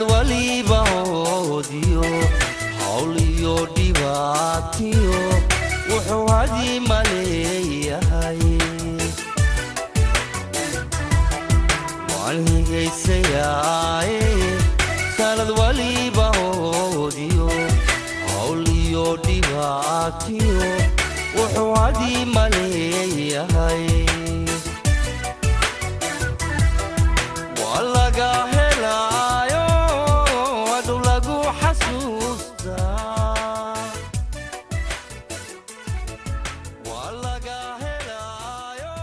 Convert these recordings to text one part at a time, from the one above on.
Sanad waliba oodiyo hawl iyo dhibaatiyo wuxuu hadi maleeyahay. Waan higaysayaaye, sanad waliba oodiyo hawl iyo dhibaatiyo wuxuu hadi maleeyahay. Waa laga helaayo adhow lagu xasuustaa. Waa laga helaayo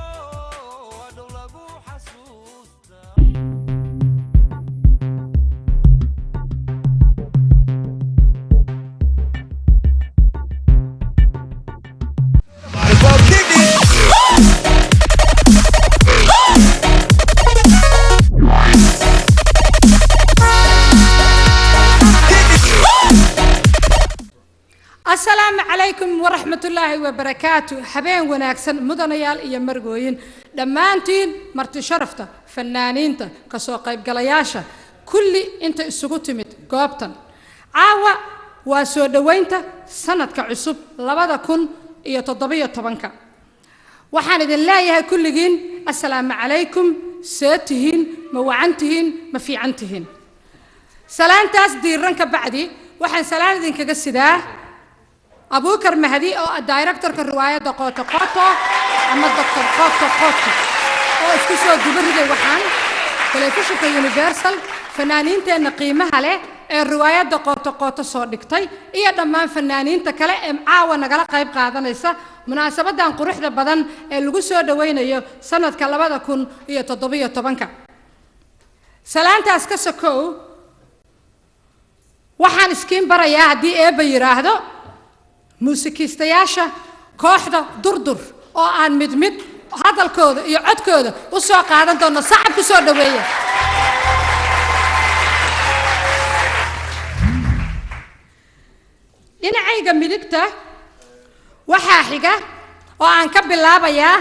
adhow lagu xasuustaa. Asalaamu calaykum waraxmatullaahi wabarakaatu. Habeen wanaagsan, mudanayaal iyo margooyin, dhammaantiin marti sharafta, fanaaniinta, kasoo qaybgalayaasha, kulli inta isugu timid goobtan caawa. Waa soo dhoweynta sanadka cusub 2017-ka. Waxaan idin leeyahay kulligiin assalaamu calaykum. See tihiin? Ma wacan tihiin? Ma fiican tihiin? Salaantaas diiran ka bacdi, waxaan salaan idinkaga sidaa Abuukar Mahdi oo ah directorka riwaayadda Qooto Qooto ama Doctor Qooto Qooto oo isku soo duba riday waxaan telefishinka Universal, fanaaniinteenna qiimaha leh ee riwaayadda Qooto Qooto soo dhigtay iyo dhammaan fanaaniinta kale ee caawa nagala qayb qaadanaysa munaasabadan quruxda badan ee lagu soo dhawaynayo sanadka 2017-ka. Salaantaas ka sokow, waxaan iskiin barayaa, haddii Eebba yidhaahdo, muusikiistayaasha kooxda Durdur oo aan mid mid hadalkooda iyo codkooda u soo qaadan doono. Sacab ku soo dhaweeya. Dhinacayga midigta waxaa xiga oo aan ka bilaabayaa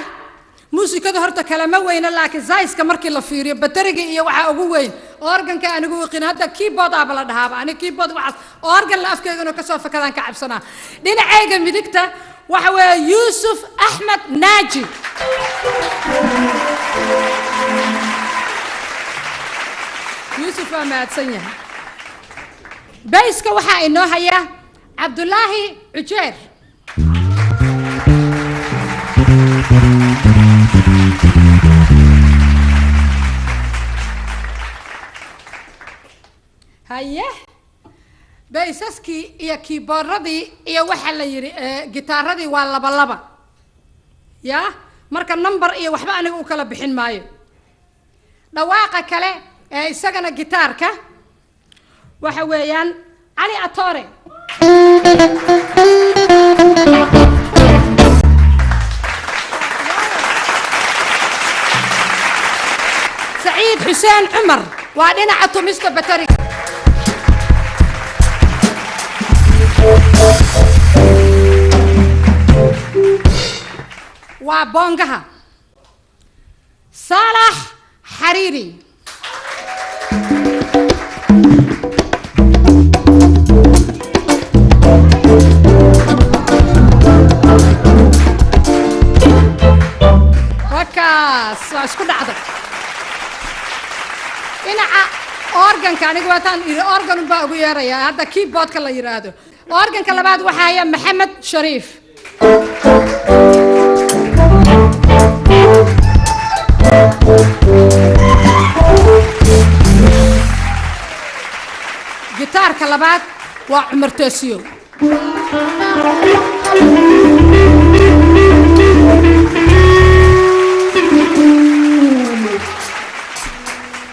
muusikada. Horta kalama weyna, laakiin size-ka markii la fiiriyo bateriga iyo waxaa ugu weyn organka. Anigu wiqin hadda keyboard aaba la dhahaaba, aniga keyboard waxaas organ la afkeyga inuu kasoo fakadaan ka cabsanaa. Dhinacayga midigta waxa weeye Yuusuf Axmed Naaji. Yuusuf waa mahadsan yahay. Bass-ka waxaa inoo haya Cabdulaahi Cujeer. Haye, bass-askii iyo keyboardadii iyo waxaa la yidhi gitaaradii waa laba laba ya. Marka number iyo waxba aniga u kala bixin maayo. Dhawaaqa kale ee isagana gitaarka waxa weeyaan Cali Atore. Saciid Xuseen Cumar waa dhinaca tumista bateriga. Waa boongaha Saalax Xariiri. Wakaas waa isku dhacday. Dhinaca organka, aniga waataan iri organ baa ugu yeerayaa hadda keyboardka la yiraahdo. Organka labaad waxaa haya Maxamed Shariif. Gitaarka labaad waa Cumar Toosiyo.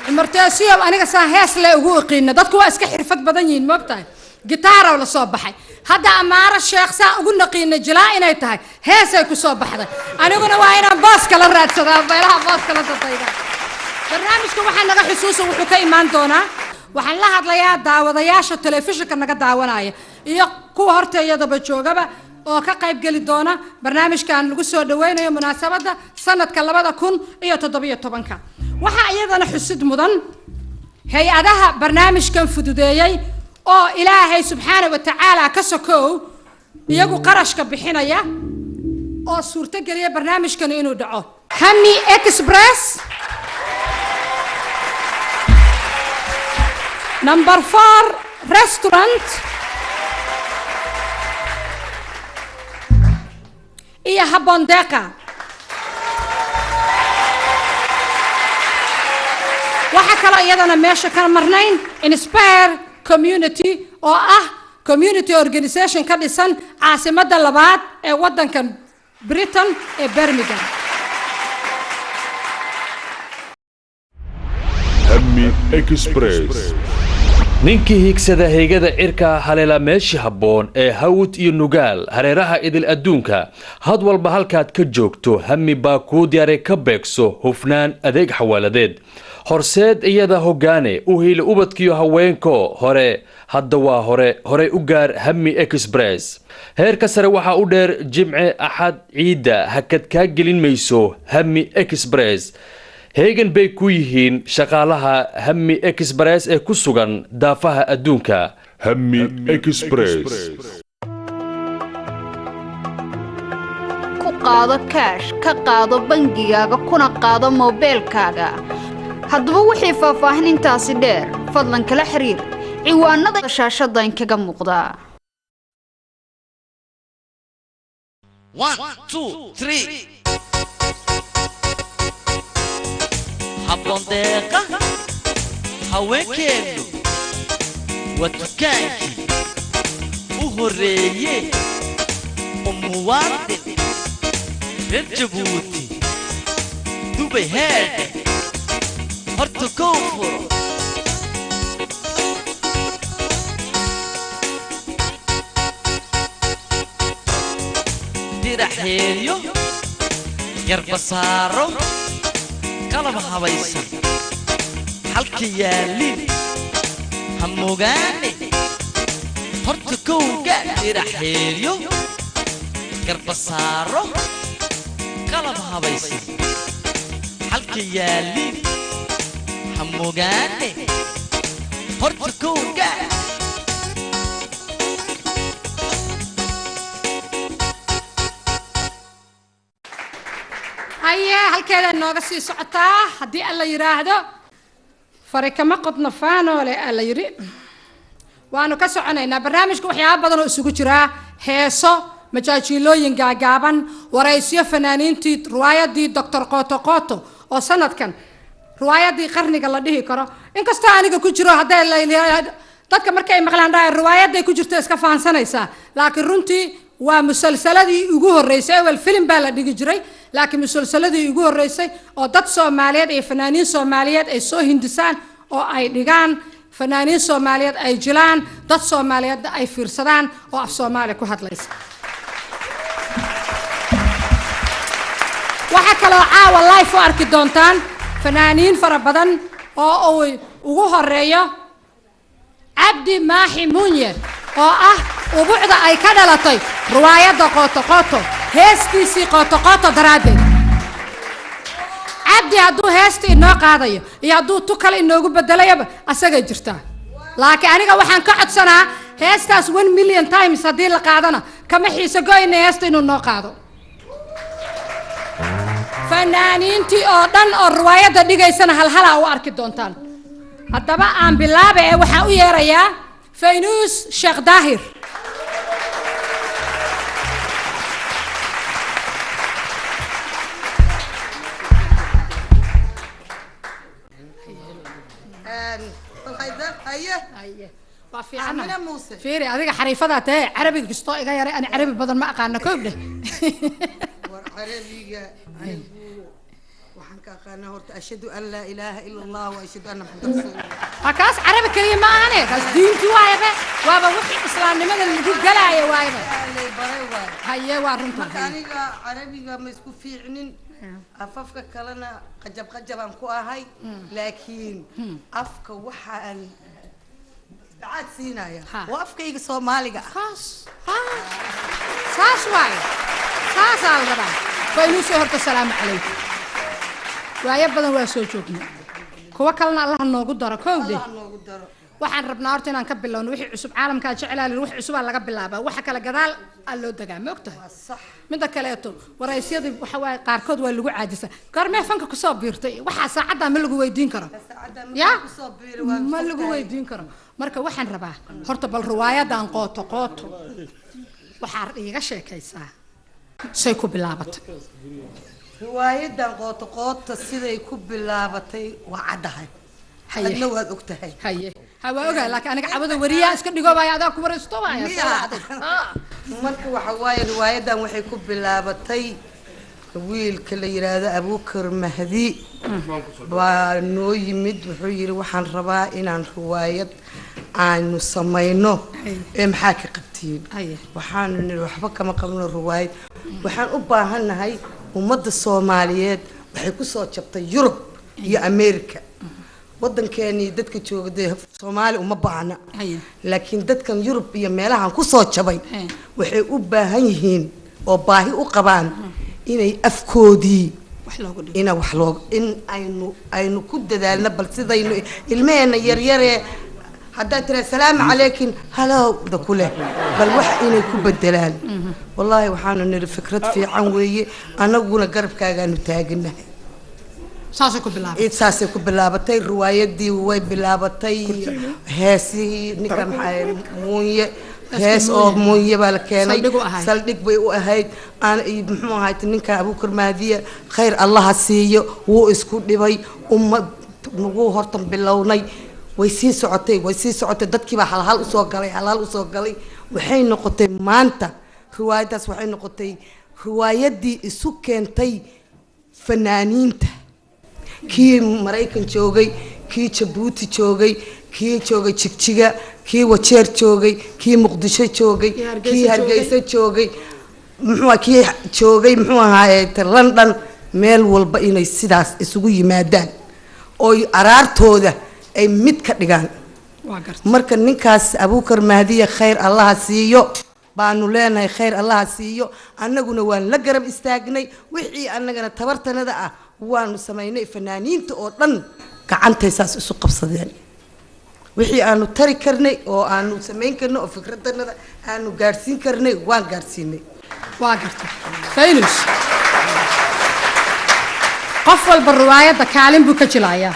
Cumar Toosiyo aniga saa hees le ugu iqiina. Dadku waa iska xirfad badan yihiin, moogtahay. Gitaarow la soo baxay hadda. Amaaro Sheekh saa ugu naqiina jilaa inay tahay, heesay ku soo baxday. Aniguna waa inaan booska la raadsadaa, meelaha booska la dadayda. Barnaamijka waxaa naga xusuusa wuxuu ka imaan doonaa. Waxaan la hadlayaa daawadayaasha telefishinka naga daawanaya iyo kuwa horteeyadaba joogaba oo ka qayb geli doona barnaamijkan lagu soo dhaweynayo munaasabadda sanadka 2017-ka. Waxaa iyadana xusid mudan Hay-adaha barnaamijkan fududeeyey oo Ilaahay subxaana wa tacaala ka sokow iyagu qarashka bixinaya oo suurtogeliya barnaamijkan inuu dhaco: Hami Express, Number 4 Restaurant iyo Habondeqa. Waxaa kaloo iyadana meesha ka marnayn Inspire Community, oo ah community organization ka dhisan caasimadda labaad ee waddankan Britain ee Birmingham. Hami Express. Ninkii hiigsada heegada cirka, haleela meeshii habboon ee Hawd iyo Nugaal, hareeraha idil adduunka, had walba halkaad ka joogto, Hami baa kuu diyaaray. Ka beegso hufnaan adeeg xawaaladeed Horseed, iyada hoggaane u hiili ubadkiyo haweenko. Hore hadda waa hore, horey u gaar Hami Express. Heerka sare waxaa u dheer Jimce, Axad, ciidda hakad kaa gelin mayso. Hami Express heegan bay ku yihiin shaqaalaha Hami Express ee ku sugan daafaha adduunka. Hami Express. Ku qaado kaash, ka qaado bangigaaga, kuna qaado moobeelkaaga. Haddaba wixii faahfaahin intaasi dheer, fadlan kala xiriir ciwaanada shaashadda inkaga muuqda. One, two, three. Habboon Deeqa haweenkeennu waa dukaankii u horreeye oo muwaadin reer Jabuuti Dubay heedhe horta kow furo. Diraxeeyo, garbasaaro, qalab habaysan halka yaallin ha mogaane. Horta kowga diraxeeyo, garbasaaro, qalab habaysan halka yaallin ha mogaane. Horta kowga. Haye, halkeedaa nooga sii socotaa haddii Alla yidhaahdo. Fari kama qodno faanoole alla yidhi. Waanu ka soconaynaa barnaamijka. Waxyaaba badan oo isugu jiraa: heeso, majaajiilooyin gaagaaban, waraysyo fanaaniintii riwaayadii Doctor Qooto Qooto oo sanadkan riwaayadii qarniga la dhihi karo, inkastoo aniga ku jiro. Hadday dadka markay maqlaan dhahay riwaayaday ku jirto, iska fahansanaysaa, laakiin runtii waa musalsaladii ugu horreysay. Ewel filim baa la dhigi jiray, laakiin musalsaladii ugu horreysay oo dad Soomaaliyeed iyo fanaaniin Soomaaliyeed ay soo hindisaan oo ay dhigaan, fanaaniin Soomaaliyeed ay jilaan, dad Soomaaliyeedna ay fiirsadaan oo af Soomaaliya ku hadlaysa. Waxaa kaloo caawa live u arki doontaan fanaaniin fara badan oo uu ugu horeeyo Cabdi Maaxi Muunye, oo ah ubucda ay ka dhalatay riwaayadda Qooto Qooto, heestiisii Qooto Qooto daraaddeed. Cabdi hadduu heesta inoo qaadayo iyo hadduu tu kale inoogu bedelayaba asagay jirtaa, laakiin aniga waxaan ka codsanaa heestaas 1 million times haddii la qaadana kama xiiso goyna heesta inuu noo qaado. Fanaaniintii oo dhan oo riwaayadda dhigaysana halhalaa u arki doontaan. Haddaba aan bilaabe ee waxaan u yeerayaa Faynuus Sheekh Daahir. Haye. Waa fiican. Amina Muuse. Fiiri, adiga xariifadaa tahe, carabiga kastoo iga yaray, ani carabi badan ma aqaana, koob dheh. War carabiga anigu waxaan ka aqaanaa horta ashhadu an laa ilaaha ila Allah wa ashhadu anna Muxammadan rasuulullah. Waa kaas, carabi keliya ma ahane, kaas diinti waayaba, waaba wixii islaamnimada lagu galaayo waayaba. Lay baray waay. Haye, waa runta. Marka aniga carabiga ma isku fiicnin, afafka kalena qajab qajabaan ku ahay, laakiin afka waxaan dacaad siinaya waa afkayga Soomaaliga ah. Kaas saas waaye, saasaa la rabaa. Waa inuu soo horta. Salaamu calaykum. Waayo badan waa soo joognay. Kuwa kalena Allaha noogu daro kowde. Allah noogu daro. Waxaan rabnaa horta inaan ka bilowno wixii cusub caalamkaa jeclaa wax cusubaa laga bilaabaa, waxa kale gadaal aa loo degaa, ma ogtahay? Waa sax. Midda kaleeto waraysyadii waxa waaye qaarkood waa lagu caajisa. Goormee fanka kusoo biirtay? Waxaa saacaddaa ma lagu weydiin karo. Saacadda ya markaan kusoo biiray waa ma lagu fogtahay. Weydiin karo. Marka waxaan rabaa horta bal riwaayadan Qooto Qooto waxaad iiga sheekaysaa say ku bilaabatay. Riwaayadan Qooto Qoota siday ku bilaabatay waa caddahay. Haye. Adna waad og tahay. Haye, ha, waa ogahay, laakiin aniga cabada wariyaa iska dhigo baaya, adaa ku waraysto baaya. Miya? Marka waxa waaye riwaayadan waxay ku bilaabatay wiilka la yiraahdo Abuukar Mahdi baa noo yimid. Wuxuu yidhi waxaan rabaa inaan riwaayad aanu samayno ee maxaa ka qabtiin? Haye. Waxaanu nidhi waxba kama qabno riwaayad, waxaan u baahannahay ummadda Soomaaliyeed waxay kusoo jabtay Yurub iyo America, waddankeenii dadka jooga dee Soomaali uma baahna. Haye. Laakiin dadkan Yurub iyo meelahan kusoo jabay Haye. waxay u baahan yihiin oo baahi u qabaan inay afkoodii wax loogu dhigo. Ina wax loo in aynu ku dadaalno bal sidaynu ilmaheena yaryaree haddaad tiraa salaamu calaykum halowda ku leh bal wax inay ku bedelaan. Wallaahi waxaanu nidhi fikrad fiican weeye, annaguna garabkaagaanu taaganahay. Saasay ku bilaabatay. Saasay ku bilaabatay riwaayadii, way bilaabatay. Heesihii ninka maxaa Muunye, hees oo Muunye baa la keenay. Saldhig u ahayd. Saldhig bay u ahayd. Aan iyo muxuu ahayd ninka Abuukar Mahdiya, khayr Allaha siiyo, wuu isku dhibay ummad nagu hortan bilownay. Way sii socotay, way sii socotay, dadkii baa halhal usoo galay, halhal usoo galay. Waxay noqotay maanta riwaayaddaas waxay noqotay riwaayaddii isu keentay fanaaniinta, kii Maraykan joogay, kii Jabuuti joogay, kii joogay Jigjiga, kii Wajeer joogay, kii Muqdisho joogay, Kii Hargeysa. Kii Hargeysa joogay, muxuu ahaa, kii joogay muxuu ahaa London, meel walba inay sidaas isugu yimaadaan ooy araartooda ay mid ka dhigaan. Waa gartay. Marka ninkaas Abuukar Mahdiya khayr Allaha siiyo baanu leenahay, khayr Allaha siiyo. Annaguna waan la garab istaagnay, wixii annagana tabartanada ah waanu samaynay. Fanaaniinta oo dhan gacantay saas isu qabsadeen, wixii aanu tari karnay oo aanu samayn karnay oo fikradanada aanu gaadhsiin karnay waan gaadhsiinay. Waa gartay. Faynus, qof walba riwaayadda kaalin buu ka jilayaa,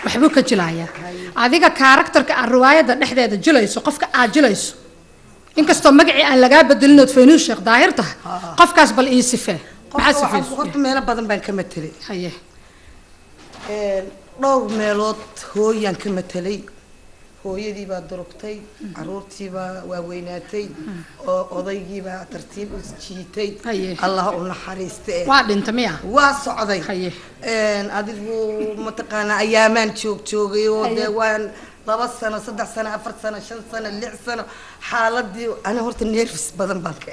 waxbuu ka jilayaa. Adiga characterka aad riwaayadda dhexdeeda jilayso, qofka aad jilayso, inkastoo magacii aan lagaa bedelin ood Faynuus Sheekh Daahir tahay, qofkaas bal ii sifee, maxaa Qofka waxaan sifeyso? Horta meelo badan baan ka matelay. Haye. Dhowr meelood hooyaan ka matelay. Hooyadii baa durugtay, caruurtii baa waaweynaatay, oo odaygii baa tartiib u jiitay. Haye. Allah u naxariiste. Waa dhinta miya? Waa socday. Haye. Adigu mataqaanaa ayaamaan joog joogay oo dee waan 2 sano, 3 sano, 4 sano, 5 sano, 6 sano xaaladii. Ani horta nervous badan baan ka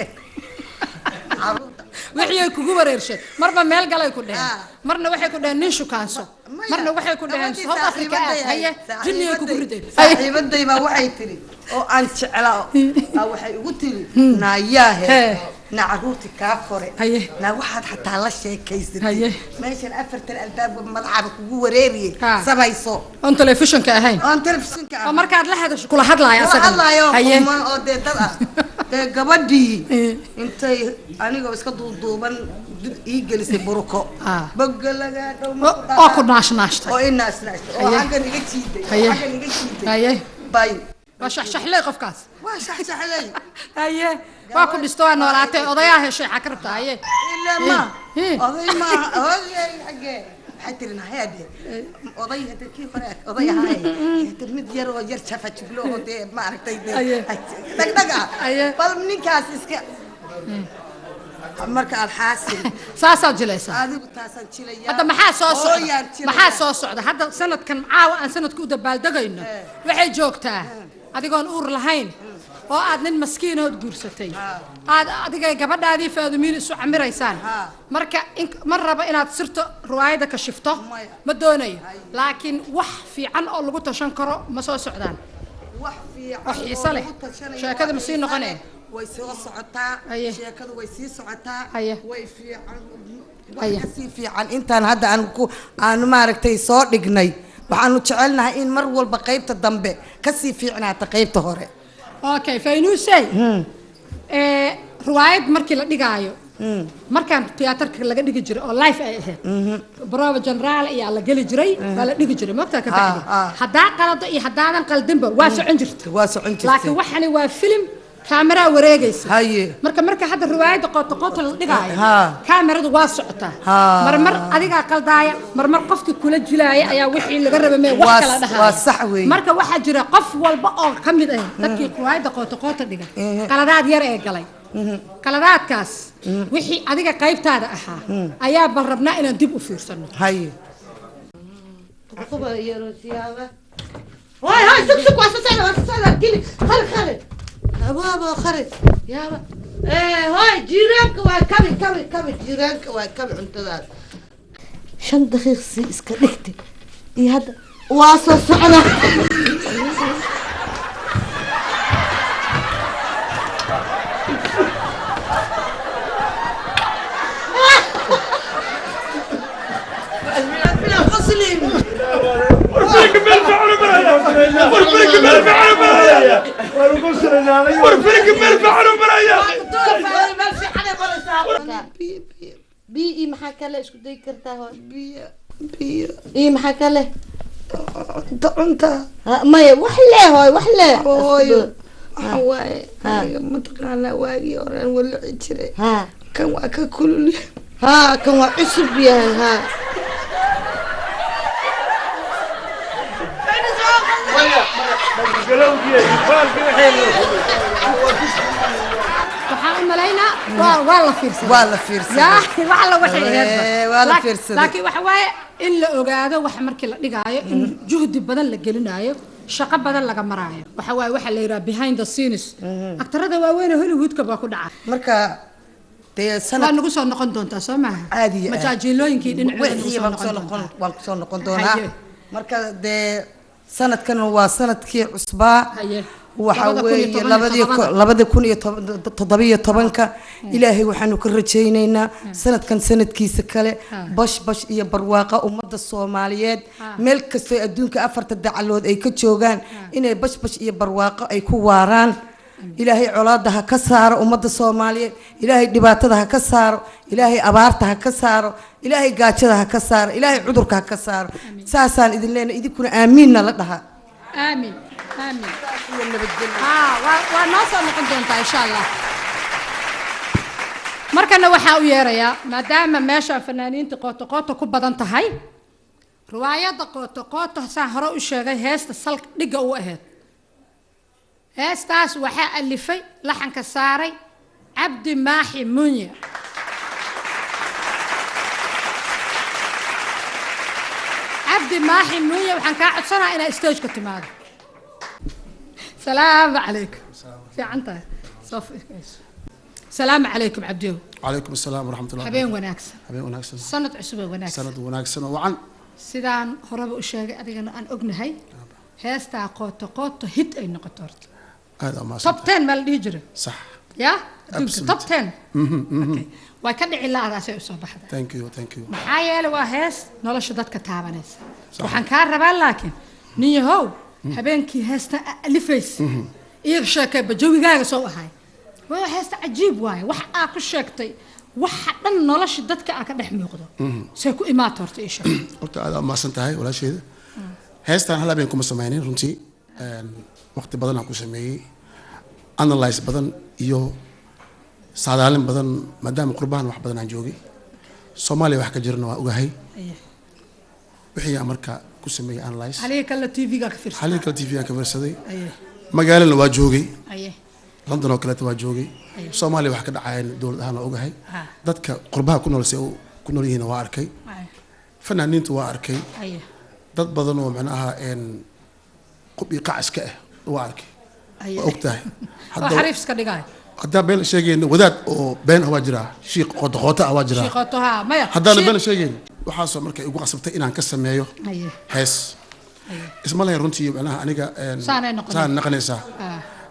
caruurta. Wixii ay kugu wareershay marba meel galay ku dheheen. Ah. Marna waxay ku dheheen nin shukaanso. Maya, marna waxay ku dheheen gabadhii South Africa aad. saaxiibaday Haye, ahayd. jinniga kugu riday. Saaxiibaday baa waxay tiri oo aan jeclaa aa waxay igu tiri naayaahe, Hee. naa caruurtii kaa kore, Haye. naa waxaad xataa la sheekaysatay Haye. meeshan afartan albaabka madaxaaba kugu wareeriyey Ha. samayso. Oon telefishinka ahayn. Oon telefishinka oo markaad la hadasho kula hadlaaya kula asagana. hadlaayo. Haye. Quman oo dee dad ah dee gabadhii intay anigoo iska duuduuban dib ii gelisay buruko Ah. boga lagaa dhow Oo ku naashnaashtay. Oo i naashnaashtay oo Haye. xaggan iga jiiday oo Haye. xaggan iga jiiday. Haye. Bay waa shaxshaxley qofkaas. Waa shaxshaxley. Haye, waa ku dhisto, waa noolaatay, odayaa heshay, xaa ka rabtaa? Haye. Ilaa ma Eh. oday maaha, oday xaggee waxay tiri nahayaade oday hadda kii hore oday ahaay hadda mid yar oo yar jafa jublo oo dee maaragtay dee Aye. dhagdhag ah. Aye. Bal ninkaas iska marka alxaasil. Saasaad jilaysaa. Adigu taasaan jilaya. Hadda maxaa soo socda? Hooyaan jilaya. Maxaa soo socda hadda sanadkan caawa aan sanadka u dabaaldegayno? Waxay joogtaa adigoon uur lahayn oo aad nin maskiinood guursatay, aad adiga gabadhaadii Faadumiin isu camiraysaan. Marka in ma rabo inaad sirto riwaayadda ka shifto. Maya. Ma doonayo, laakiin wax fiican oo lagu tashan karo ma soo socdaan? Wax fiican oo xiiso leh. oo lagu tashanayo. Sheekada waa ma sii xiiso noqonee? leh. Way soo socotaa. Haye. Sheekadu way sii socotaa. Haye. Way fiican. Haye. Wax kasii fiican intaan hadda aan ku aanu maaragtay soo dhignay. Waxaanu jecelnahay in mar walba qaybta dambe kasii fiicnaata qaybta hore. Okay, Faynuusey, riwaayad markii la dhigaayo, markaan tiyaatarka laga dhigi jiray oo live ay ahayd, brova general ayaa la geli jiray, waa la dhigi jiray, mogtaa? Ka bacdi haddaa qalado iyo haddaadan qaldinba waa socon jirta. Waa socon jirtay. Laakiin waxani waa filim, kaameraa wareegaysa. Marka hadda riwaayadda Qooto Qooto la dhigaayo, kaameradu waa socotaa. Marmar adigaa qaldaaya, marmar qofkii kula jilaaya ayaa wixii laga rabay mee wax kala dhahaaya. Waa sax weeye. Marka waxaa jira qof walba oo ka mid ah dadkii riwaayadda Qooto Qooto dhiga qaladaad yar ee galay. Qaladaadkaas wixii adiga qaybtaada ahaa ayaa bal rabnaa inaan dib u fiirsano. Haye. هاي هاي، سك سك، واسا واسا قلي خلي خلي بابا خلي يابا. ايه هاي، جيرانك waa kabi kabi kabi، jiiraanka waa kabi. Cuntadaas 5 daqiiq si iska dhigtay iyo hadda waa soo socda. Warfirka meel fiican u maraya, warfirka meel fiican u maraya. Biyo iyo maxaa kale isku dayi kartaa hooy? Biyo, biyo. Iyo maxaa kale? Cunta, cunta. Maya, wax lee hooy, wax lee. Hooyo, waxa waaye, aniga mataqaanaa waagii horeen walaci jiray, kan waa ka kulul. Ha, kan waa cusub yahay ha. Waxaan u malaynaa waa la fiirsaday. Waa la fiirsaday. Yaa, wax alla waxay ahaydba. Waa la fiirsaday. Laakiin waxa waaye in la ogaado waxa markii la dhigaayo in juhdi badan la gelinaayo, shaqo badan laga maraayo. Waxa waaye waxa la yidhaha behind the scenes, aktarada waaweyn ee Hollywoodka baa ku dhaca. Marka dee waa sanad nagu soo noqon doontaa, soo maaha? Caadi ah. Majaajiilooyinkii dhinacooda nagu wixii soo baan kusoo noqon noqon doontaa. Waan kusoo noqon doonaa. Haye. Marka dee sanadkan waa sanadkii cusbaa. Waxa 2017. weeye 2017-ka. Ilaahay waxaanu ka rajaynaynaa sanadkan sanadkiisa kale bash bash iyo barwaaqa ummadda Soomaaliyeed meel kastoo adduunka afarta dacalood ay ka joogaan inay bash bash iyo barwaaqo ay ku waaraan. Ilaahay colaada ha ka saaro ummadda Soomaaliyeed, Ilaahay dhibaatada ha ka saaro, Ilaahay abaarta ha ka saaro, Ilaahay gaajada ha ka saaro, Ilaahay cudurka ha ka saaro. Saasaan idin leenahay, idinkuna aamiinna la dhaha. Aamin, aamin. Waa noo soo noqon doontaa insha Allah. Markana waxaa u yeerayaa, maadaama meesha fanaaniinta Qooto Qooto ku badan tahay, riwaayadda Qooto Qooto saan hore u sheegay, heesta sal dhigga u ahayd, heestaas waxaa alifay, laxanka saaray Cabdi Maaxi Munye. Cabdi Maaxi Munye, waxaan kaa codsanaa inaad stageka timaado. Salaamu calaykum. Fiican tahay? Soo fiirkayso. Salaamu calaykum, Cabdiyow. وعليكم السلام ورحمة الله. Habeen wanaagsan. Habeen wanaagsan. Sanad cusub oo wanaagsan. Sanad wanaagsan oo wacan. Sidaan horeba u sheegay, adigana aan ognahay, heestaa Qooto Qooto hit ay noqoto horta. Aad aa mahadsan. Top 10 maa la dhihi jiray? Sax. Ya, adduunka Absolute. top 10 way ka dhici laadaasay usoo baxday. Thank you, thank you. Maxaa yeelay waa hees nolosha dadka taabanaysa. Waxaan kaa rabaa laakiin, nin yahow, habeenkii heesta alifaysa iyaga sheekayba jawigaaga soo ahay. Waa heesta cajiib waaye, wax aa ku sheegtay, waxa dhan nolosha dadka aa ka dhex muuqdo. See ku imaata horta, ii sheeg. Horta aad aa mahadsan tahay walaasheeda. Heestan hal habeen kuma sameynin runtii. Waqti badan aan ku sameeyey, analyze badan iyo saadaalin badan, maadaama qurbahan wax badan aan joogay, Soomaaliya wax ka jirana waa ogahay. Wixii aan marka ku sameeyey analyze. Halihii kale TV-ga ka fiirsan. Xalii kale TV aan ka fiirsaday. Magaalana waa joogay. London oo kaleeta waa joogay. Soomaaliya wax ka dhacayan dowlad ahaan waa ogahay. Dadka qurbaha ku nool see ku nool yihiin waa arkay. Fanaaniinta waa arkay. Dad badan oo macnaha qub iyo qac iska ah waa arkay. Waa og tahay. Oo xariif iska dhigaayo. Haddaan been sheegayno, wadaad oo been ah waa jiraa, shiiq qoota qoota ah waa jiraa. Shiiqooto haa, maya. Haddaana been sheegayn, waxaasoo marka igu qasabtay inaan ka sameeyo hees. Isma lahayn runtii macnaha aniga Saanay noqonaysaa. Saan noqonaysaa.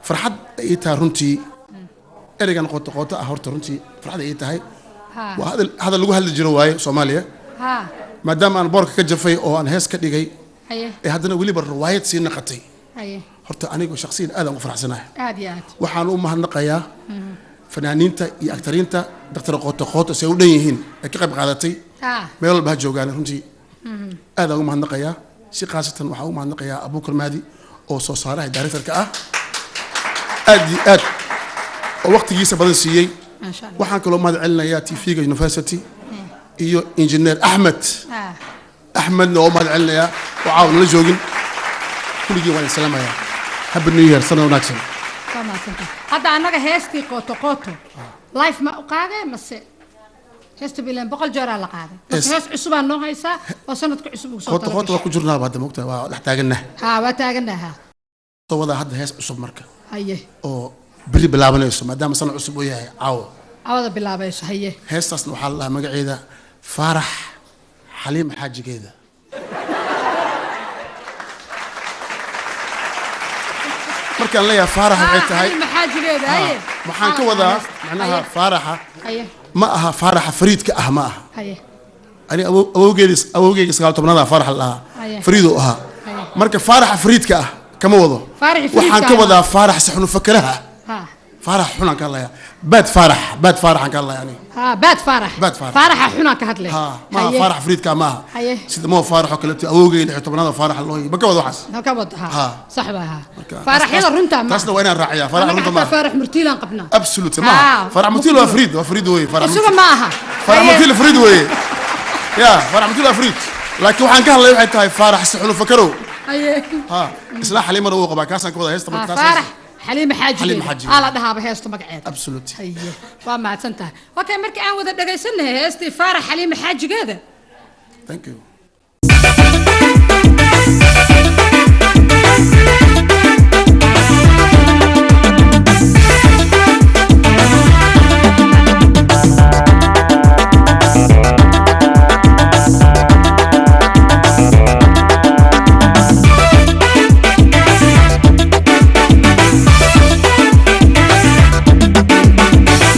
Farxad ay tahay runtii ereygan qoota qoota ah. Horta runtii farxad ay tahay. Waa hadal hadal lagu hadli jiro waaye Soomaaliya. Maadaama aan boorka ka jafay oo aan hees ka dhigay. Ee haddana weliba riwaayad sii naqatay. Horta anigu shakhsiyan aad aan ugu faraxsanahay. Aad iyo aad. Waxaan u mahadnaqayaa fanaaniinta iyo actariinta Dr. Qooto Qooto si ay u dhan yihiin ay ka qayb qaadatay. Meel walba ha joogaan, runtii aad aan ugu mahadnaqayaa. Si khaasatan waxaan ugu mahadnaqayaa Abuukar Mahdi oo soo saaraha, directorka ah, aad iyo aad oo waqtigiisa badan siiyey. Maasha Allah. Waxaan kaloo mahad celinayaa TV-ga University iyo Engineer Axmed. Axmedna oo mahad celinayaa oo caawa nala joogin. Kulligii waan idin salaamayaa. Happy New Year, sanad wanaagsan. Waa mahadsantahay. Hadda annaga heestii Qooto Qooto live ma u qaadee mase heesta bilan 100 jeeraa la qaaday? Marka hees cusubaa noo haysaa oo sanadka cusub ugu soo Qooto Qooto waa ku jirnaaba hadda, mogtahay, waa dhex taaganah. Ha, waa taaganaha. Soo wadaa hadda hees cusub marka oo beri bilaabanayso, maadaama sanad cusub uu yahay caawa. Cawada bilaabayso, haye. Heestaasna waxaa la dhahaa magaceeda Faarax Xaliim Xaajigeeda. Markaan leeyahay Faarax, waxay tahay Xaliima Xaajigeeda, haye. Waxaan ka wadaa macnaha Faaraxa ma aha Faaraxa fariidka ah, ma aha. Ani awowgeedis, awowgeyga 19aad Faarax la dhahaa. Fariiduu ahaa. Marka Faaraxa fariidka ah kama wado. Faaraxi fariidka Waxaan ka ah. wadaa Faarax sixnu fakaraha. Faarax xunaan ka hadlayaa, bad Faarax, bad Faaraxaan ka hadlaya aniga. Ha, bad Faarax. Bad Faarax. Faaraxa xunaan ka hadlay. Ha, maaha Faarax fariidka ma aha. Sida Moo Faarax oo kaleeto, awowgey 16aad Faarax loo ma ka wado waxaas. Ha, ka wado ha. Ha. Sax baa ha. Faaraxyada runta ma Taasna waa inaan raaciyaa, Faarax Annaga runta ma xataa Faarax Murtiilaan qabnaa. Absolute maaha. Faarax Murtiil waa fariid, waa fariid wey Faarax Isuga Murtiil. Ma aha. Faarax Murtiil fariid weye ya, Faarax Murtiil waa fariid, laakiin waxaan ka hadlay waxay tahay Faarax sixnu fakarow. Ha, isla Xaliimana wuu qabaa, kaasaan ka wada heesta Ha, marka taas. Faarax Xaliima Xaliima Xaajigeeda Xaajigeeda. Aa la dhahaaba heesto magaceeda. Absolute. Haye, waa mahadsan tahay. Okay, markii aan wada dhagaysanahay heestii Faarax Xaliima Xaajigeeda. Thank you.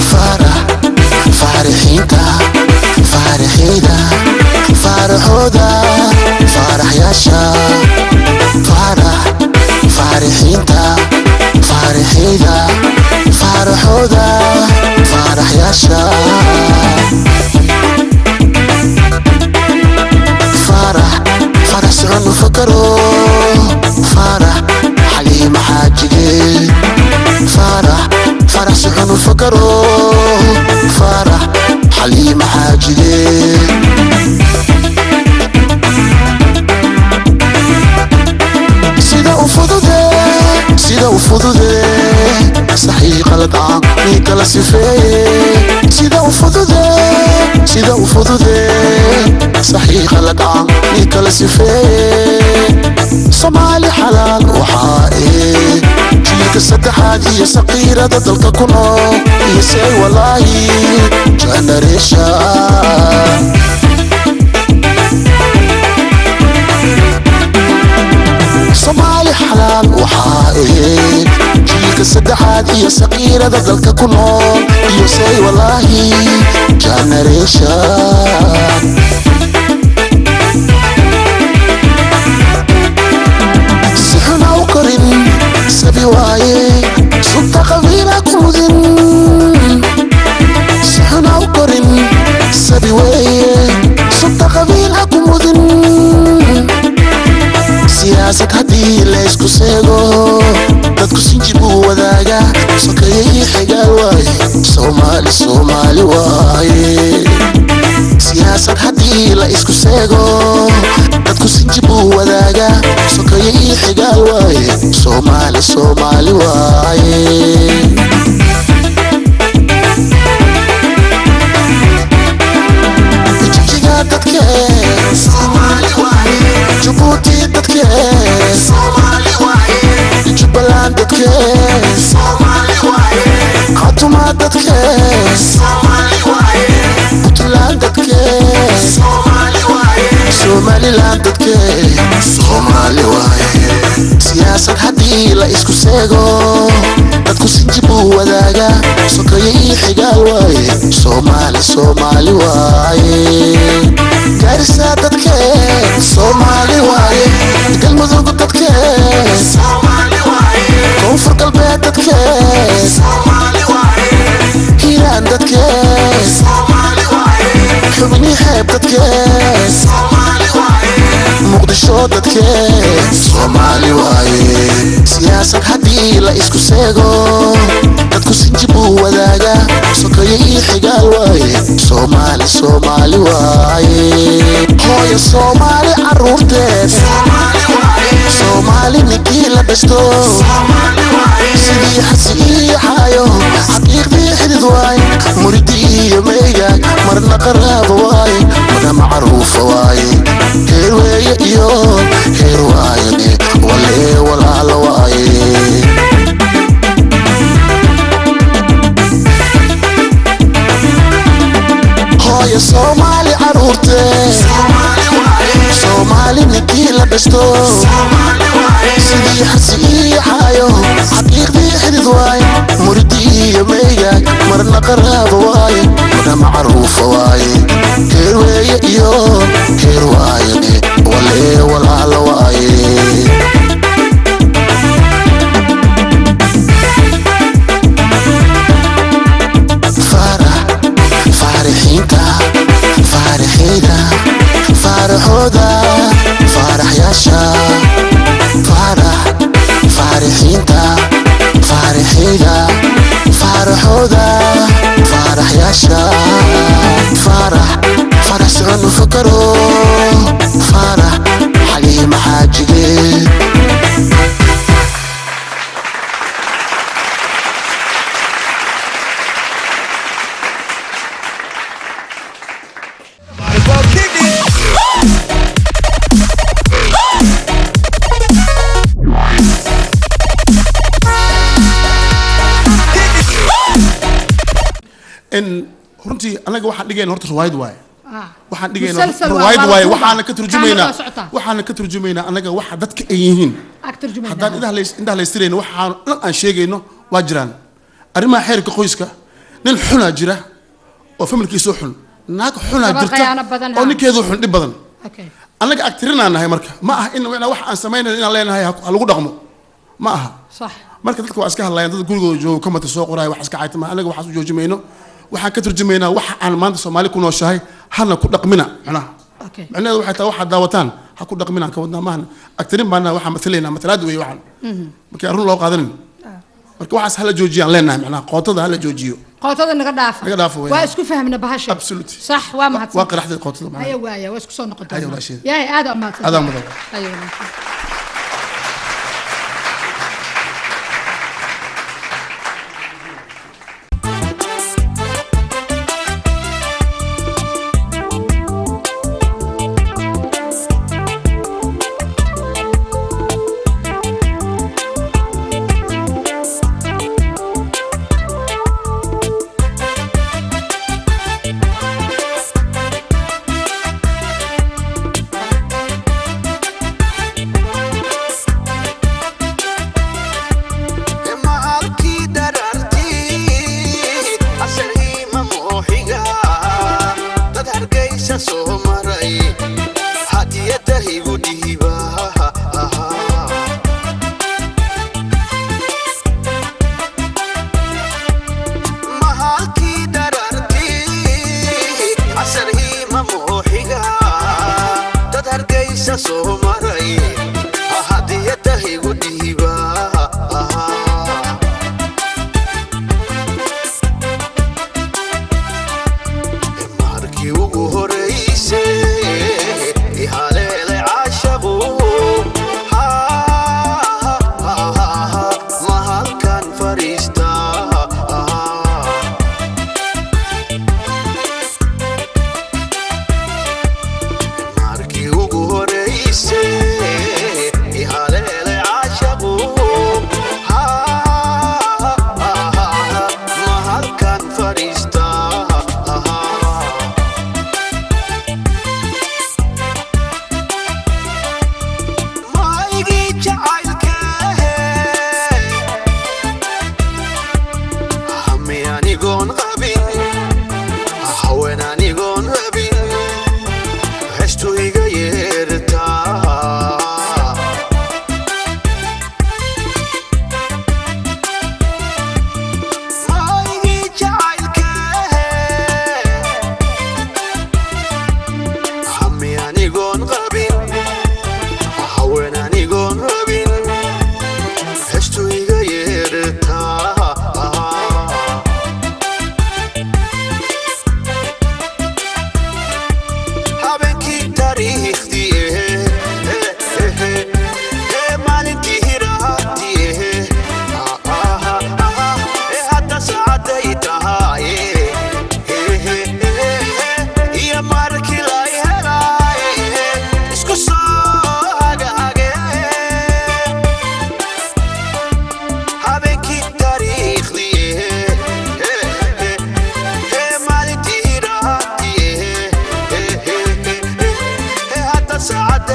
Faarax faarixiinta, faarixiyda, faaraxooda, faaraxyaasha. Faarax faarixiinta, faarixiyda, faaraxooda, faaraxyaasha. Faarax, faarax socon u fakaro, Faarax Xaliima Xaajige. Faarax, faarax socon u fakaro, Faarax Xaliima Xaajige. Sida u fudude, sida u fudude, saxii qalad aan mii kala sifeeye. Sida u fudude, sida u fudude, saxii qalad aan mii kala sifeeye. Soomaali xalaal waxaa ee jiilka saddexaad iyo saqiirada dalka ku nool iyo say walaahi generation. Soomaali xalaal waxaa ee jiilka saddexaad iyo saqiirada dalka ku nool iyo say walaahi generation. Si xuna u korin sabi waaye, sunta qabiila ku mudin. Si xuna u korin sabi weeye, sunta qabiila ku mudin. Siyaasad haddii laysku seego, dadku sinji buu wadaagaa, sokeeye iyo xigaal waaye. Soomaali Soomaali waaye. Siyaasad haddii la isku seego, dadku sinji buu wadaagaa, sokeeye iyo xigaal waaye. Soomaali Soomaali waaye. Jigjiga dadkee Soomaali waaye, Jabuuti dadkee Soomaali waaye, Jubbaland dadkee Soomaali waaye, Khatuma dadkee Soomaali waaye, Puntland dadkee Soomaali waaye, Somaliland dadkee Soomaali waaye. Siyaasad haddii la isku seego, dadku sinji buu wadaagaa. Sokaye iyo xigaal waaye, Soomaali Soomaali waaye. Gaarisa dadkee Soomaali waaye, Galmudug dadkee, Koonfur Galbeed dadkee, Hiiraan dadkee, Xubni Xeeb dadkee, Muqdisho dadkee Soomaali waaye. Siyaasad haddii la isku seego, dadku sinji buu wadaagaa. Sokaye iyo xigaal waaye, Soomaali Soomaali waaye. Hooyo Soomaali caruurteed, Soomaali ninkii la dhashto, sidii xasi iyo xaayo xaqiiqdii xidid waaye. Muridi iyo meegaag marna qaraabo waaye, marna macruufa waaye. Heer weeye iyo heer waaye, walee walaalo waaye. Hooyo Soomaali caruurtee, Soomaali ninkii la dhashto, sidii xasi iyo xaayo xaqiiqdii xidid waaye. Muridi iyo meegaag marna qaraabo waaye, marna macruufa waaye. Heer weeye iyo heer waaye, walee walaalo waaye. Faarax faarixiinta, faarixayda, faaraxooda, faaraxyaasha. Faarax faarixiinta, faarixayda, faaraxooda, faaraxyaasha. Faarax farax socon u fakaro, Faarax Xaliima Xaajige. In runtii anaga waxaan dhigayna horta riwaayad waaye. Waxaan dhigayna Musalsal waa- riwaayad waa waaye. la duubaa. Waxaana ka turjumaynaa Kaamil waa socotaa. Waxaana ka turjumaynaa anaga waxa dadka ay yihiin. Ag turjumaynaa. Haddaan indhaha laystirayno, waxaan dhan aan sheegayno waa jiraan. Arrimaha xeerka qoyska, nin xunaa jira oo familkiisu xun, naag xunaa Gabar jirta khiyaano badan, oo ha. ninkeedu xun dhib badan. Annaga agtirinaa nahay, marka ma aha in wax aan samaynayno inaan leenahay ha lagu dhaqmo, ma aha. Marka dadka waa iska hadlayaan, dad gurigooda joogo kamata soo qoraayo wax iska caytama. Anaga waxaas u joojimayno, waxaan ka turjumaynaa waxa aan maanta Soomaali ku nooshahay. Hana ku dhaqmina macnaha. Macnaheedu waxay tahay waxaad daawataan ha ku dhaqmina ka wadnaa maahan. Agtirin baana waxaan matalaynaa, matalaad weeye waxaan. Marka run loo qaadanin, marka waxaas hala joojiyaan leenahay, macnaha qootada hala joojiyo. Qootada naga dhaafa. Naga dhaafa weeye. Waa isku fahmna bahasha. Absolutely. Sax, waa mahadsan. Waa qaraxday qootada macnaha. Haya waaya, waa isku soo noqon Haya doonaa. walaasheed. Yahay, aad aa mahadsan. Adaa mudan. Haya walaasheed.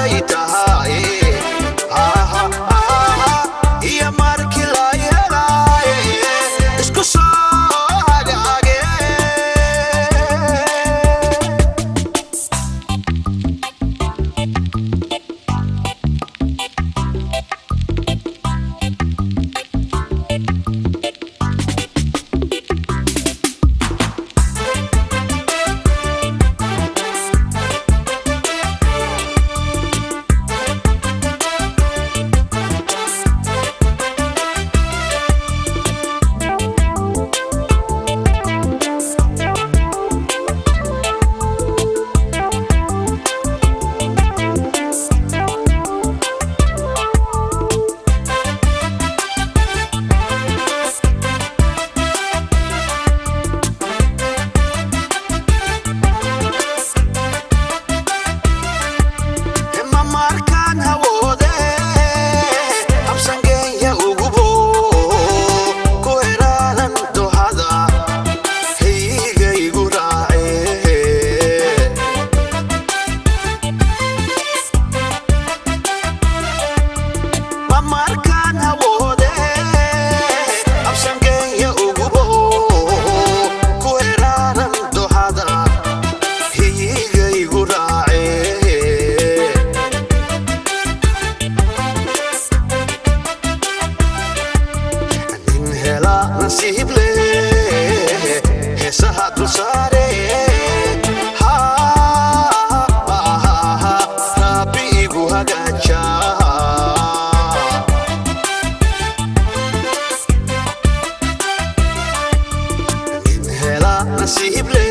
Saacaday tahay iyo markii la helaaye isku soo hagaage. Ma markaan hawoode habsangeenya ugubo ku heraalan dohada hiyigaygu raace. Ma markaan hawoode habsangeenya ugubo ku heraalan dohada hiyigaygu raace. Nin hela nasiib leh heesaha dulsaare Rabbi igu hagaaja. Nin hela nasiib leh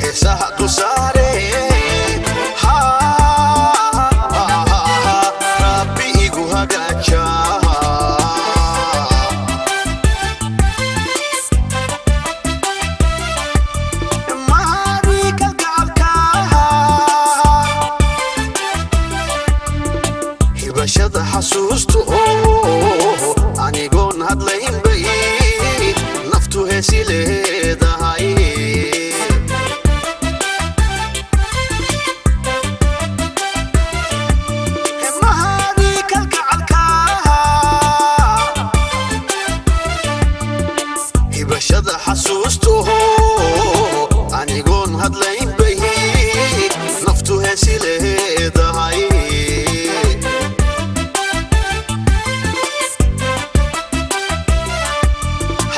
heesaha dulsaare Rabbi igu hagaaja. Maariga gacalka hibashada xasuustu oo anigoon hadlaynbay naftu heesi leedahay. Maariga gacalka hibashada xasuustu anigoon hadlaynbay naftu heesi leedahay.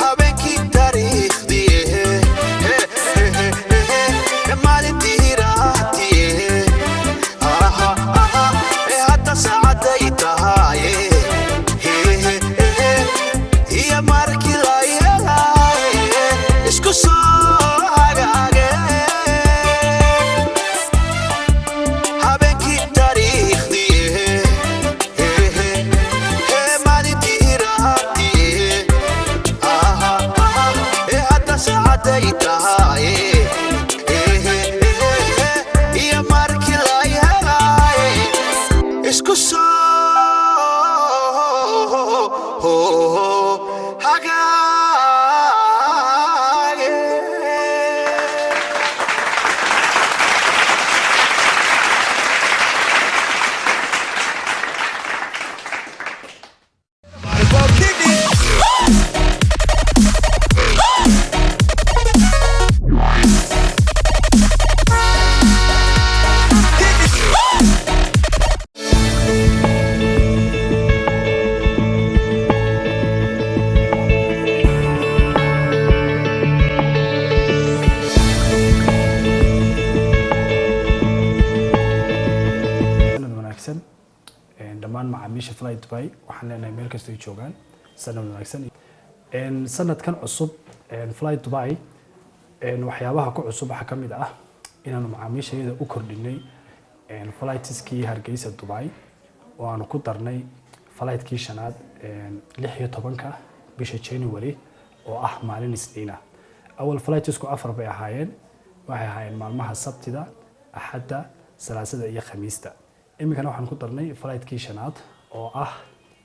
Habeenkii taariikhdii maalintii hiraatiye hadda saacaday tahay iyo markii la helaaye isku soo hagaage. Habeenkii taariikhdii maalintii hiraatiye hadda saacaday tahay iyo markii la helaaye isku soo hagaage. Sanad wanaagsan dhammaan macaamiisha Fly Dubai waxaan leenahay meel kastoo ay joogaan sanad wanaagsan. Sanadkan cusub Fly Dubai waxyaabaha ku cusub waxaa ka mid ah inaanu macaamiishayada u kordhinay flightskii Hargeysa Dubai oo aanu ku darnay flightkii shanaad 16-ka bisha January oo ah maalin Isniin ah. Awal flightsku afar bay ahaayeen, waxay ahaayeen maalmaha Sabtida, Axadda, Salaasada iyo Khamiista. Iminkana waxaan ku darnay flightkii shanaad oo ah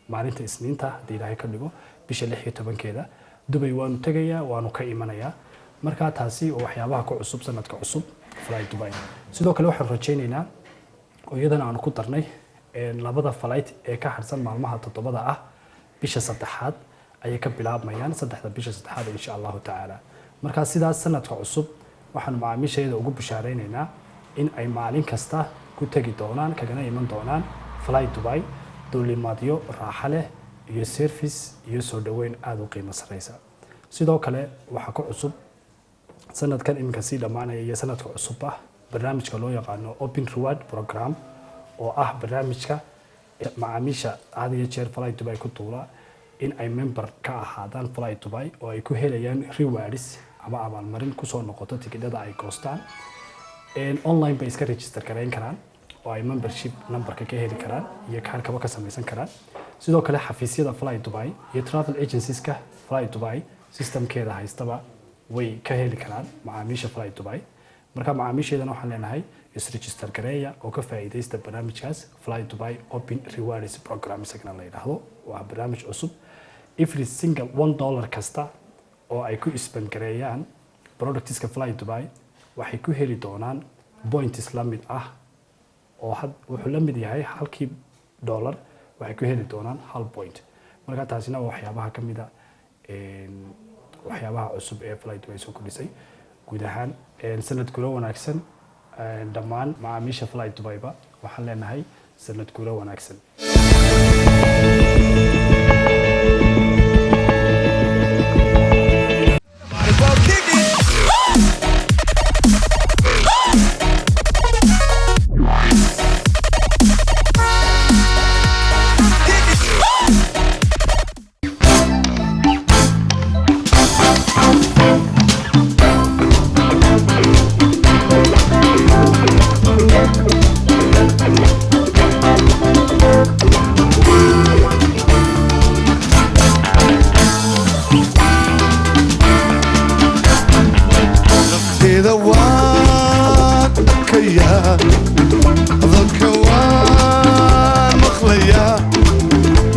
maalinta Isniinta haddii Ilaahay ka dhigo bisha 16-keeda. Dubay waanu tegayaa, waanu ka imanayaa. Markaa taasi oo waxyaabaha ku cusub sanadka cusub Fly Dubai. Sidoo kale waxaan rajaynaynaa oo iyadana aanu ku darnay labada flight ee ka harsan maalmaha 7da ah bisha saddexaad ayay ka bilaabmayaan, 3da bisha saddexaad, insha Allahu tacaala. Markaa sidaas sanadka cusub waxaanu macaamiishayada ugu bishaareynayna in ay maalin kasta ku tegi doonaan kagana iman doonaan Fly Dubai duulimaadyo raaxo leh iyo service iyo soo dhoweyn aada u qiimo sareysa. Sidoo kale waxaa ku cusub sanadkan iminka sii dhammaanaya iyo sanadka cusub ah barnaamijka loo yaqaano Open Reward Program, oo ah barnaamijka macaamiisha had iyo jeer Fly Dubai ku duula in ay member ka ahaadaan Fly Dubai, oo ay ku helayaan rewards ama abaalmarin kusoo noqoto tikidhada ay goostaan. Online bay iska register gareyn karaan oo ay membership numberka ka heli karaan iyo kaarkaba ka samaysan karaan. Sidoo kale xafiisyada Fly Dubai iyo travel agencieska Fly Dubai systemkeeda haystaba way ka heli karaan macaamiisha Fly Dubai. Marka macaamiisheedana waxaan leenahay isregister gareeya oo ka faa'iidaysta barnaamijkaas Fly Dubai Open Rewards Program isagana la yidhaahdo. Waa barnaamij cusub. Every single $1 kasta oo ay ku spend gareeyaan productska Fly Dubai waxay ku heli doonaan points la mid ah, oo wuxuu la mid yahay halkii dollar waxay ku heli doonaan hal point. Marka taasina waa waxyaabaha ka mid a waxyaabaha cusub ee Fly Dubai soo kordhisay. Guud ahaan sanad guuro wanaagsan dhammaan macaamiisha Fly Dubai-ba waxaan leenahay sanad guuro wanaagsan. Nafteyda waan arkayaa, hadalka waan maqlayaa.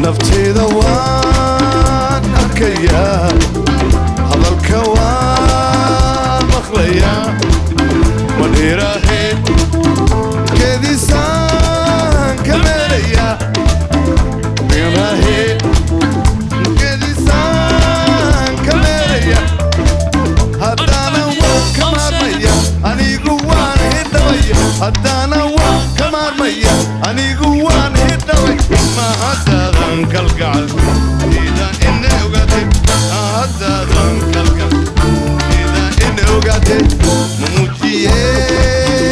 Nafteyda waan arkayaa, hadalka waan maqlayaa. Madhiiraheed keedisaan ka meelayaa, miraheed keedisaan ka meelaya. Haddana waan ka maarmaya, anigu waan hidhabaya. Haddana waan ka maarmaya, anigu waan hidhabay. Ma haddaadan kalgacal ida ina ogaatay, haddaadan kalgacal ida ina ogaatay, ma muujiye.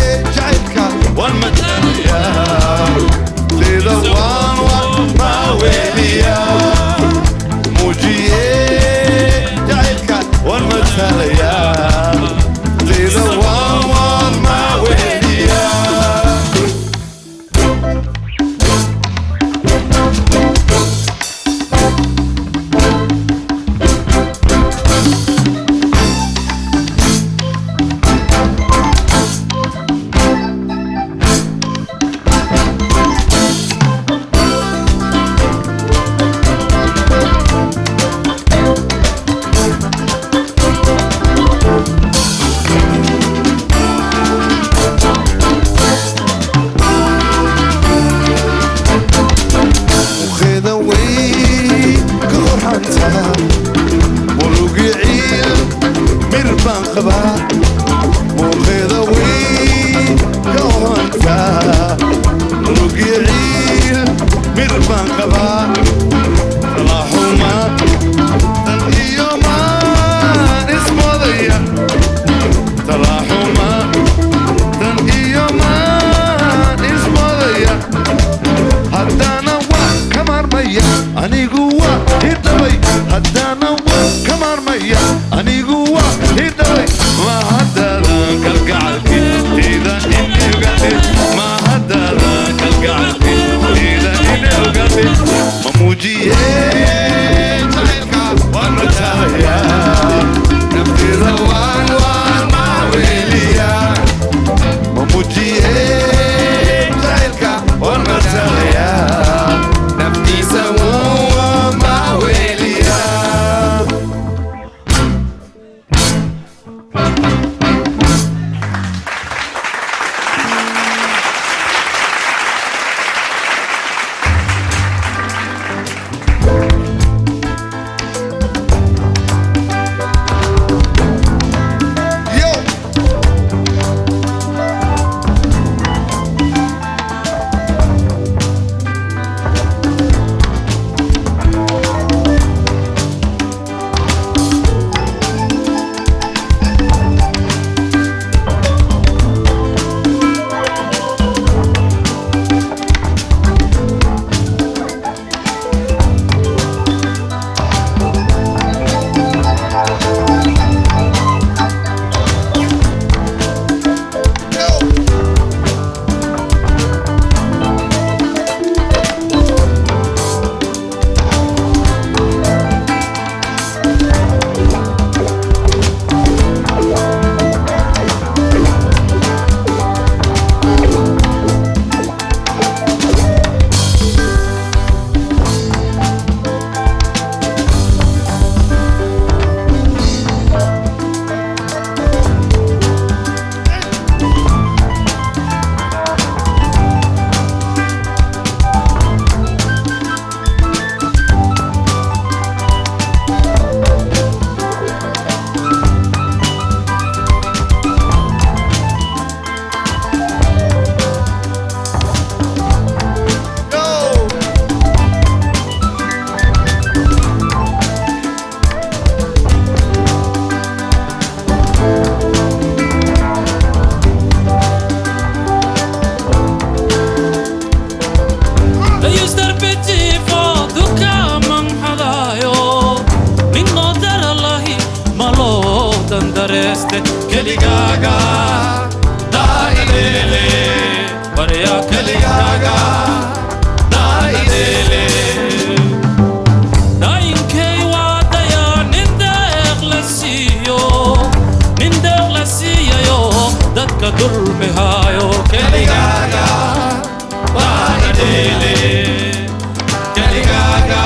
hayste keligaaga daaideele barya keligaaga daaideele daayinkay waa dayaa nin deeq la siiyo nin deeq la siiyayo dadka dulmihaayo keligaaga daaideele keligaaga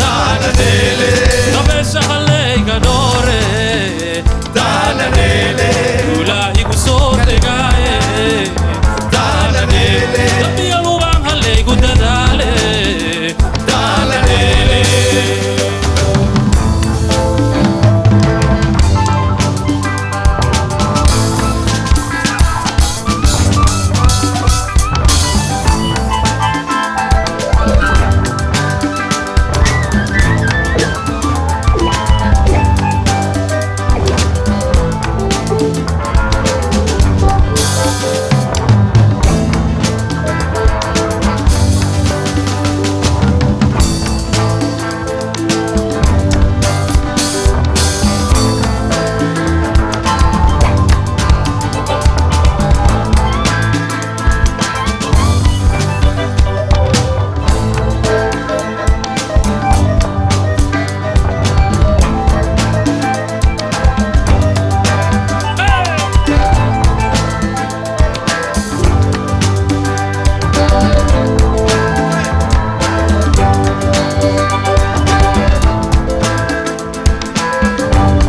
daaladeele dabeesha haleyga dhoore daaladeele duulaa igu soo degaaye daaladeele dabiyalubaan haleygu dadaale daaladeele.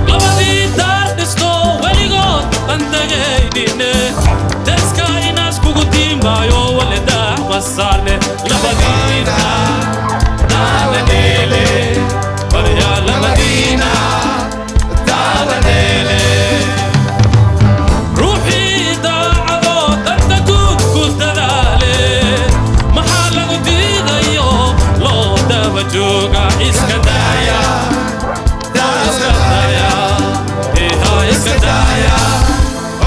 Labadii daar dhisto weligood aan tagaynine deska inaas kugu tiimaayo waledaa masaarne labadiina daaladeele baryaa labadiina daaladeele ruuxii daacado danta guud ku dadaale maxaa lagu diidayo loo daba jooga iska daaya iska daaya eeha iska daaya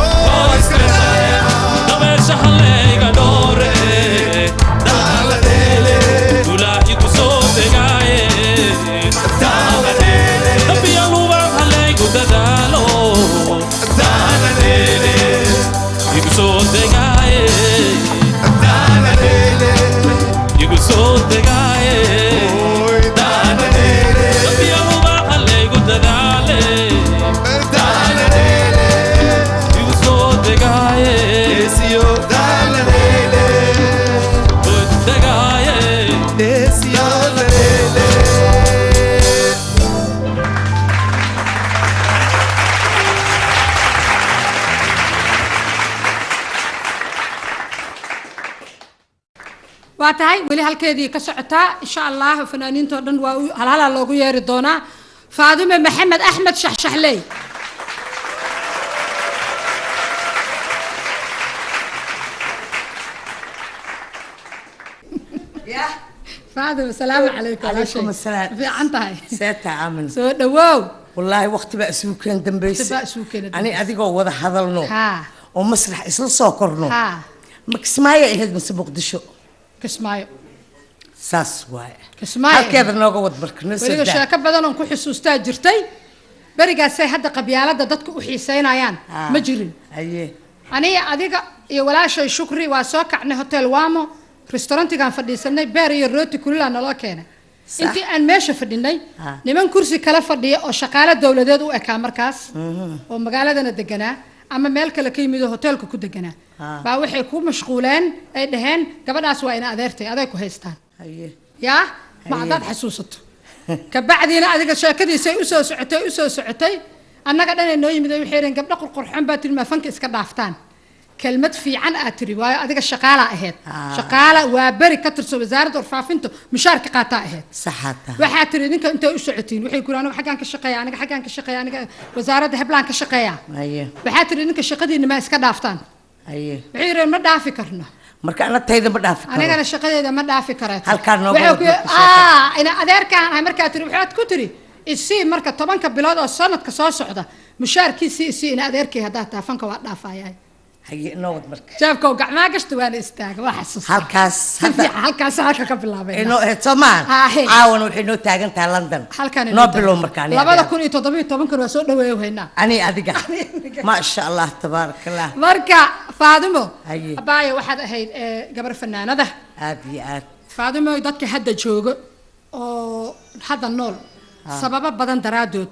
oo iska daaya dabeesha haleyga dhoore daaladeele dulaa igu soo degaaye daaladeele dabiyaluba haleygu dadaalo daaladeele igu soo degaaye daaladeele igu soo degaaye daaladeele dabiyaluba haleygu dadaale daaladeele igu soo degaaye esiyo daaladeele degaaye esiyo daaladeele. Waa tahay weli halkeedii ka socotaa insha Allah fanaaniintoo dhan waa halhalaa loogu yeeri doonaa. Faadime Maxamed Axmed Shaxshaxley. Faadime, salaamu calaykum. Calaykum asalaam. Fiican tahay? Seeta aamin. Soo dhawow. Wallaahi waqti baa isugu keen dambaysa. Waqti baa isugu keena ani dambaysa. Adigoo wada hadalno oo masrax isla soo korno. Ma Kismaayo ahayd mase Muqdisho? Kismaayo. Saas waaye. Kismaayo. Halkeeda nooga wad marka noo soo weliga daa. Sheeko badan oon ku xusuustaa jirtay berigaasay hadda qabyaaladda dadka u xiiseynayaan ma jirin. Haye. Aniga adiga iyo walaashay Shukri waa soo kacnay Hotel Wamo restaurantigaan fadhiisanay, beer iyo rooti kulilaa naloo keenay. Intii aan meesha fadhinay niman kursi kala fadhiya oo shaqaale dowladeed u ekaa markaas oo magaaladana deganaa ama meel kale ka yimid oo hoteelka ku deganaa baa waxay ku mashquuleen ay dhaheen gabadhaas waa ina adeertay aday ku haystaan. Haye. Yaa ma Haye. Haddaad xasuusato kabacdiina adiga sheekadiisay usoo socotay usoo socotay annaga dhanay noo yimid ay waxay yidhaheen gabdho qurqurxoon baa tiri maa fanka iska dhaaftaan. Kelmad fiican aad tiri waayo adiga shaqaalaa ahayd. Shaqaala waa beri ka tirsan wasaaradda warfaafinta mushaarka qaataa ahayd. Saxaata. Waxaa tiri idinka intay u socotiin waxay ku aniga xaggaan ka shaqeeya aniga xaggaan ka shaqeeya aniga wasaaradda heblaan ka shaqeeya. Haye. Waxaa tiri idinka shaqadiinna ma iska dhaaftaan. Haye. Waxay yidhaheen ma dhaafi karno. Marka ana tayda ma dhaafi karo. Anigana shaqadeeda ma dhaafi kareeto. Halkaan nooga Waxay wad ku marka sheekada. Ina adeerkaan ahay markaa tiri waxaad ku tiri isii marka 10-ka bilood oo sanadka soo socda mushaarkiisii isii ina adeerkay haddaad tahay fanka waa dhaafayaay. Haye, inoo wad marka. Jeebka oo gacmaha gashta waana istaaga, waa xasuustaa. Halkaas. Si fiican, halkaas halka ka bilaabay. Inoo ahayd soomaan. Hahe. Caawana waxay noo taagan tahay London. Halkan noo bilow marka ani 2017-kan waa soo dhaweeyo haynaa. Ani adiga, maasha Allah, tabaaraka Allah. Marka Faadimo, Haye. abaayo, waxaad ahayd gabar fanaanada. Aad iyo aad. Faadimo, dadka hadda jooga oo hadda nool, sababo badan daraadood,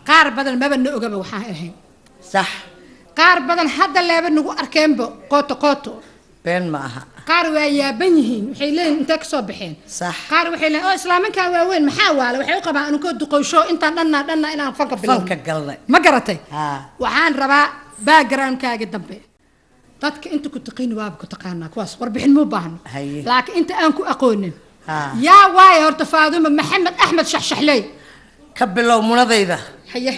qaar badan maba na ogaba waxaan ahayn. Sax. Qaar badan hadda leeba nagu arkeenba qooto qooto. Been ma aha. Qaar waa yaaban yihiin, waxay leeyihin intee kasoo baxeen. Sax. Qaar waxay leeyihin oo islaaminkan waaweyn maxaa waala, waxay u qabaan anunkoo duqowsho intaan dhanna dhanna inaan fanka bilowno. Fanka galnay. Ma garatay? Ha. Waxaan rabaa backgroundkaagi dambe. Dadka inta ku taqiini waaba ku taqaanaa, kuwaas warbixin muu baahno. Haye. Laakiin inta aan ku aqoonin, Ha. yaa waaye horta Faaduma Maxamed Axmed Shaxshaxley? Ka bilow munadayda. Haye.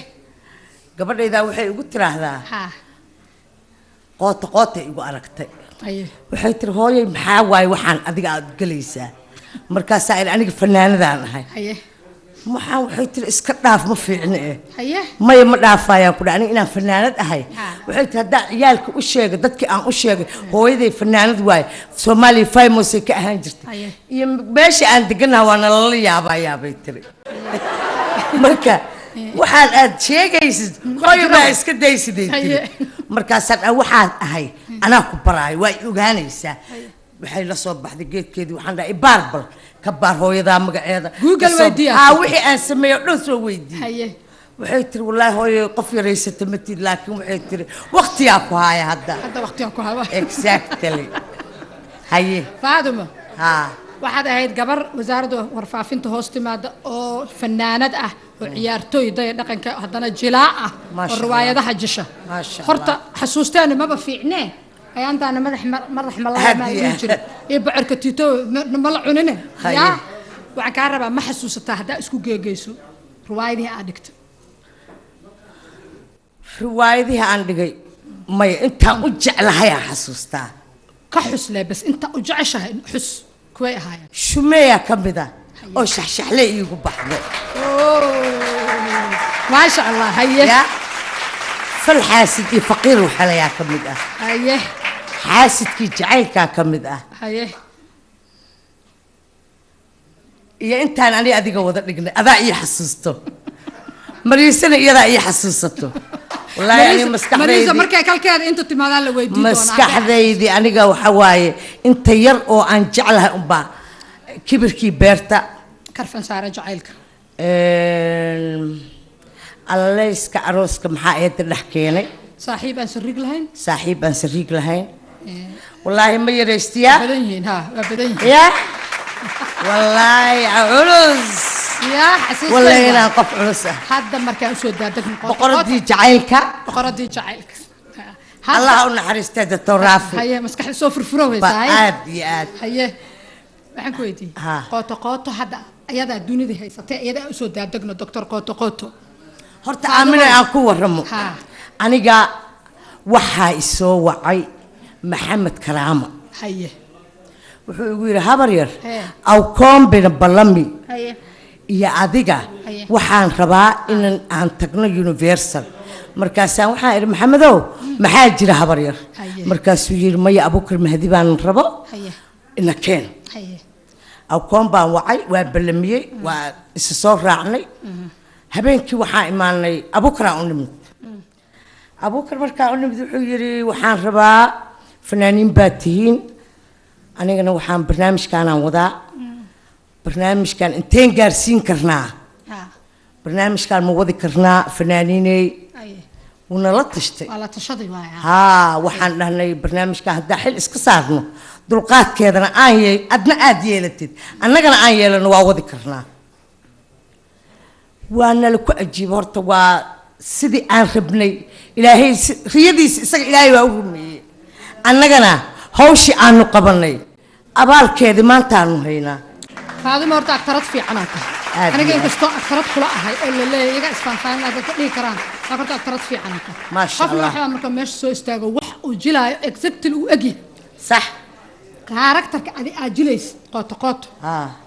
Gabadhaydaa waxay igu tiraahdaa, ha qoota qootay igu aragtay. Haye. Waxay tiri, hooyay, maxaa waaye waxaan adiga aad gelaysaa? Markaasaa idhi, aniga fanaanadaan ahay. Haye. Maxaa? Waxay tiri, iska dhaaf, ma fiicni eh. Haye. Maya, ma dhaafayaan ku dhaha aniga inaan fanaanad ahay. Ha. Waxay tiri, haddaa ciyaalka u sheegay, dadkii aan u sheegay hooyaday fanaanad waaye, Soomaaliya famous ay ka ahaan jirtay Haye. iyo meesha aan deganaha waa nalala yaabayaa, bay tiri. Marka waxaan aad sheegaysid, hooyo, baa iska daysiday tiri. Haye. Markaasaan ah, waxaan ahay anaa ku baraayo, waa i ogaanaysaa. Waxay la soo baxday geedkeedii. Waxaan dhahay, baar bal ka baar hooyadaa magaceeda. Google weydiiyaa. Haa, wixii aan sameeyo dhan soo weydiiyey. Haye. Waxay tiri, wallaahi hooyo, qof yaraysata matid, laakiin waxay tiri, waqtiyaa ku haaya hadda. Hadda waqtigaa ku hawa. Exactly, haye. Faaduma, haa. waxaad ahayd gabar wasaaradda warfaafinta hoos timaada oo fanaanad ah oo ciyaartooy daya dhaqanka, haddana jilaa ah Maasha oo riwaayadaha jisha. Maasha. Horta xasuusteena maba fiicnee, ayaantaana madax madax malaaya Aad maa iyo igu aad. jira iyo bocorka tiito ma la cunine. Haye. Yaa waxaan kaa rabaa, ma xasuusataa haddaa isku geegeyso riwaayadihii aad dhigto? Riwaayadihii aan dhigay, maya, intaan u jeclahay aan xasuustaa. Ka xusle bas, inta u jeceshahay xus, kuway ahaayeen? Shumeeyaa ka mid ah oo shaxshaxle iigu baxday. Maasha Allah, haye. Ya fal xaasid iyo faqiir waxalayaa ka mid ah. Haye. Xaasidkii jacaylkaa ka mid ah. Haye. Iyo intaan ani adiga wada dhignay, adaa ii xasuusto, Mariisana iyadaa ii xasuusato. Wallaahi aniga Mariisa maskaxdaydii markay kalkeeda inta timaadaa la weydiin doonaa. Maskaxdaydii aniga waxa waaye inta yar oo aan jeclahay unbaa kibirkii beerta, karfan saara jacaylka, allayska arooska, maxaa eedda dhex keenay, saaxiib aan sariig lahayn, saaxiib aan sariig lahayn. Wallaahi ma yaraystiyaa. Badan yihiin, ha, waa badan yihiin. Ya wallaahi culus. Yaa xasuustay. Wallaahi inaan qof culus ah. Hadda markaan usoo daadegno boqoradii jacaylka. Boqoradii jacaylka. Allah u naxariistay Doctor Raafi. Haye, maskaxda soo furfuro ba weysaa. Haye. Aad iyo aad. Haye, waxaan ku weydiiyey Ha. qooto qooto hadda ayadaa dunida haysatay, iyadaa usoo daadegno doctor qooto qooto. Horta Aamina, aan ku waramo. Ha. Aniga waxaa isoo wacay Maxamed Karaama. Haye. Wuxuu igu yidhi, habar yar, Hee. aw koombina ballami haye iyo adiga. Haye. Waxaan rabaa inan aan tagno Universal. Markaasaan waxaan idhi, Maxamedow, maxaa jira habar yar? Haye. Markaasuu yidhi, maya, Abukar Mahdi baan rabo, haye ina keen. Haye. Awkoon baan wacay, waa ballamiyey, waa isa soo raacnay. Habeenkii waxaa imaanay Abukaraan u nimid. Abukar markaan u nimid wuxuu yidhi, waxaan rabaa, fanaaniin baad tihiin, anigana waxaan barnaamijkaanaan wadaa, barnaamijkan inteen gaarsiin karnaa? Ha. Barnaamijkaan ma wadi karnaa, fanaaniiney? Haye. Wuuna la tashtay. Waa la tashaday waaya. Haa, waxaan dhahnay barnaamijka haddaa xil iska saarno, dulqaadkeedana aan adna aad yeelatid, annagana aan yeelano, waa wadi karnaa. Waa nala ku ajiiba. Horta waa sidii aan rabnay. Ilaahay riyadiisa isaga Ilaahay waa u rumeeyey, annagana hawshii aanu qabanay abaalkeedii maantaanu haynaa. Faadimo, horta aktarad fiicanaa tahay. Aad aniga iyo aad. Inkastoo aktarad kula ahay oo la leeyahay iyaga isfaanfaanin dadka dhihi karaan, laakiin horta aktarad fiicanaa tahay. Maasha qofna Allah. Waxbaa marka meesha soo istaago wax uu jilaayo exactly uu egyahay. Sax. Karakterka adi aad jilaysid qooto qooto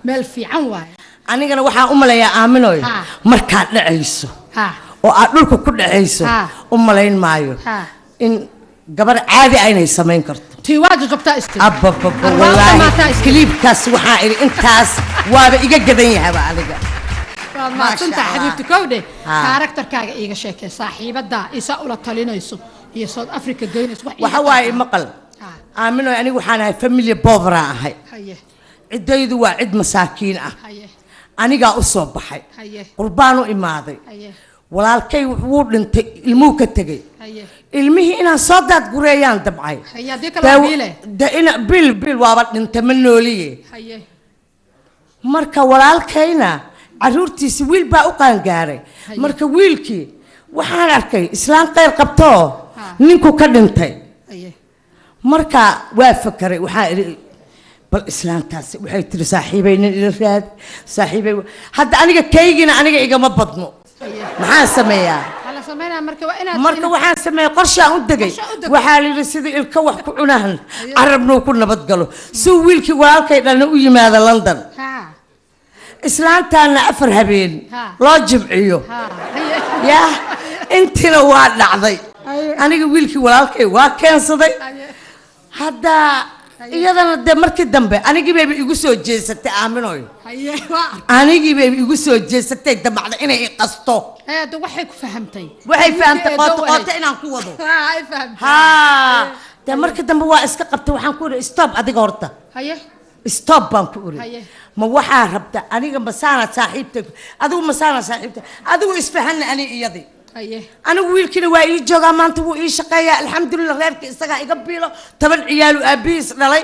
meel fiican waaye. Anigana waxaan u malayaa, Aaminoy, Ha. markaad dhacayso ha oo aad dhulka ku dhacayso, Ha. u malayn maayo ha in Gabar caadi ah inay samayn karto. Tii waa jajabtaa isti. Abababa. Arwaaqda Wallaahi maataa isti. Clipkaas waxaa idhi intaas waaba iga gadan yahaba aniga. Waa mahadsantahay xabiibti, kowdhe. Ha. Karakterkaaga iiga sheekee, saaxiibadaa isaa ula talinayso iyo South Africa geynayso wax iiga Waxa waaye, tartaa. maqal Aamino, anigu waxaan ahay family poor aan ahay. Ciddaydu waa cid masaakiin ah. Anigaa u soo baxay. Qurbaan u imaaday. Walaalkay wuu dhintay, ilmuhu ka tegey. Ilmihii inaan soo daadgureeyaan dabcay. Haye, haddii kale waa biile. Ina bil bil waaba dhintay, ma nooliye. Marka walaalkayna caruurtiisi wiil baa u qaangaaray. Marka wiilkii waxaan arkay islaan qayr qabtoo ninku ka dhintay. Marka waa fakaray, waxaa idhi bal islaantaasi waxay tiri saaxiibay nin ila raadi saaxiibay. Hadda aniga kaygina aniga igama badno, maxaan sameeyaa? Waxaa la sameynaya marka waa inaad Marka waxaan sameeyey qorshaan u degay. Qorshe u degay. Waxaa la yidhi sidii ilka wax ku cunaan carabnuu ku nabad galo, si wiilkii walaalkay dhalna u yimaado London, islaantaana 4 habeen loo jimciyo. Ha haye Yaa, intiina waa dhacday. Aniga wiilkii walaalkay waa keensaday. Hadda iyadana dee markii dambe anigii bayba igu soo jeesatay, Aaminoy. Haye, waa Anigii bayba igu soo jeesatay, damacda inay i qasto. Ee de waxay ku fahamtay. Waxay fahamtay Wiilkii qooto eedo qooto wahay. inaan ku wado. Ha, ay fahamtay. Haa, dee markii dambe waa iska qabtay. Waxaan ku iri stop adiga horta. Stop baan ku iri. Ma waxaa rabta aniga masaana saaxiibtay, adigu masaana saaxiibtay, adigu isfahanna ani iyadii. Anigu wiilkiina waa ii joogaa, maanta wuu ii shaqeeyaa, alxamdulilah. Reerka isagaa iga biilo, 10 ciyaalu aabihiis dhalay.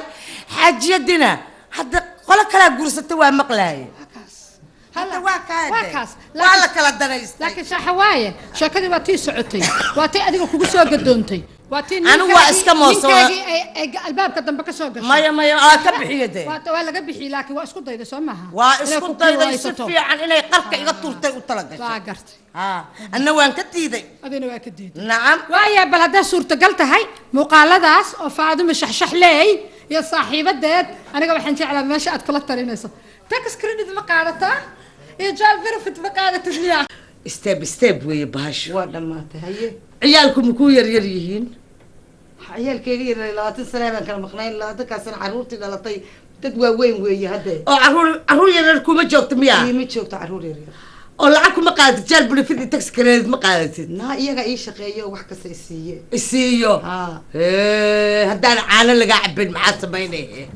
Xaajiyadina hadda qolo kalaa guursatay, waa maqlaaye. Hadda waa kaa waa de. Kaas. Waa la kala danaystay. Laakiin saaxa waaye, sheekadii waa tii socotay, waa tii adiga kugu soo gadoontay, waa tii Anigu waa iska mooso. Ninkaagii ay albaabka dambe ka soo gashay. Maya, maya, waa ka bixiye dee. Waa laga bixiyey, laakiin waa isku dayday soo maaha? Waa Inay isku ku dayday si kululeysato. fiican inay qarka iga turtay u tala gashay. Waa gartay. Haa, anna waan ka diiday. Adina waa ka diiday. Nacam. Waaya, bal hadday suurtagal tahay muuqaaladaas oo Faadimo Shaxshaxleey iyo saaxiibadeed, aniga waxaan jeclaa meesha aad kula talinayso. Tax credit ma qaadataa iyo child benefit ma qaadatid miyaa? Step step weeye bahashu. Waa dhammaatay, haye. Ciyaalku makuu yaryar yihiin? Ciyaalkeyga yar 20 sana baan kala maqnayn. 20-kaa sana carruurtii dhalatay dad waaweyn weeye hadde. Oo caruur yaryar kuma joogto miyaa? Iima joogto carruur yaryar. Oo lacag kuma qaadatid, child benefit iyo tax credit ma qaadatid? Naa, iyaga ii shaqeeyo oo wax kasta isiiye. Isiiyo. Hee, haddaan caano lagaa cabin maxaa samaynaya?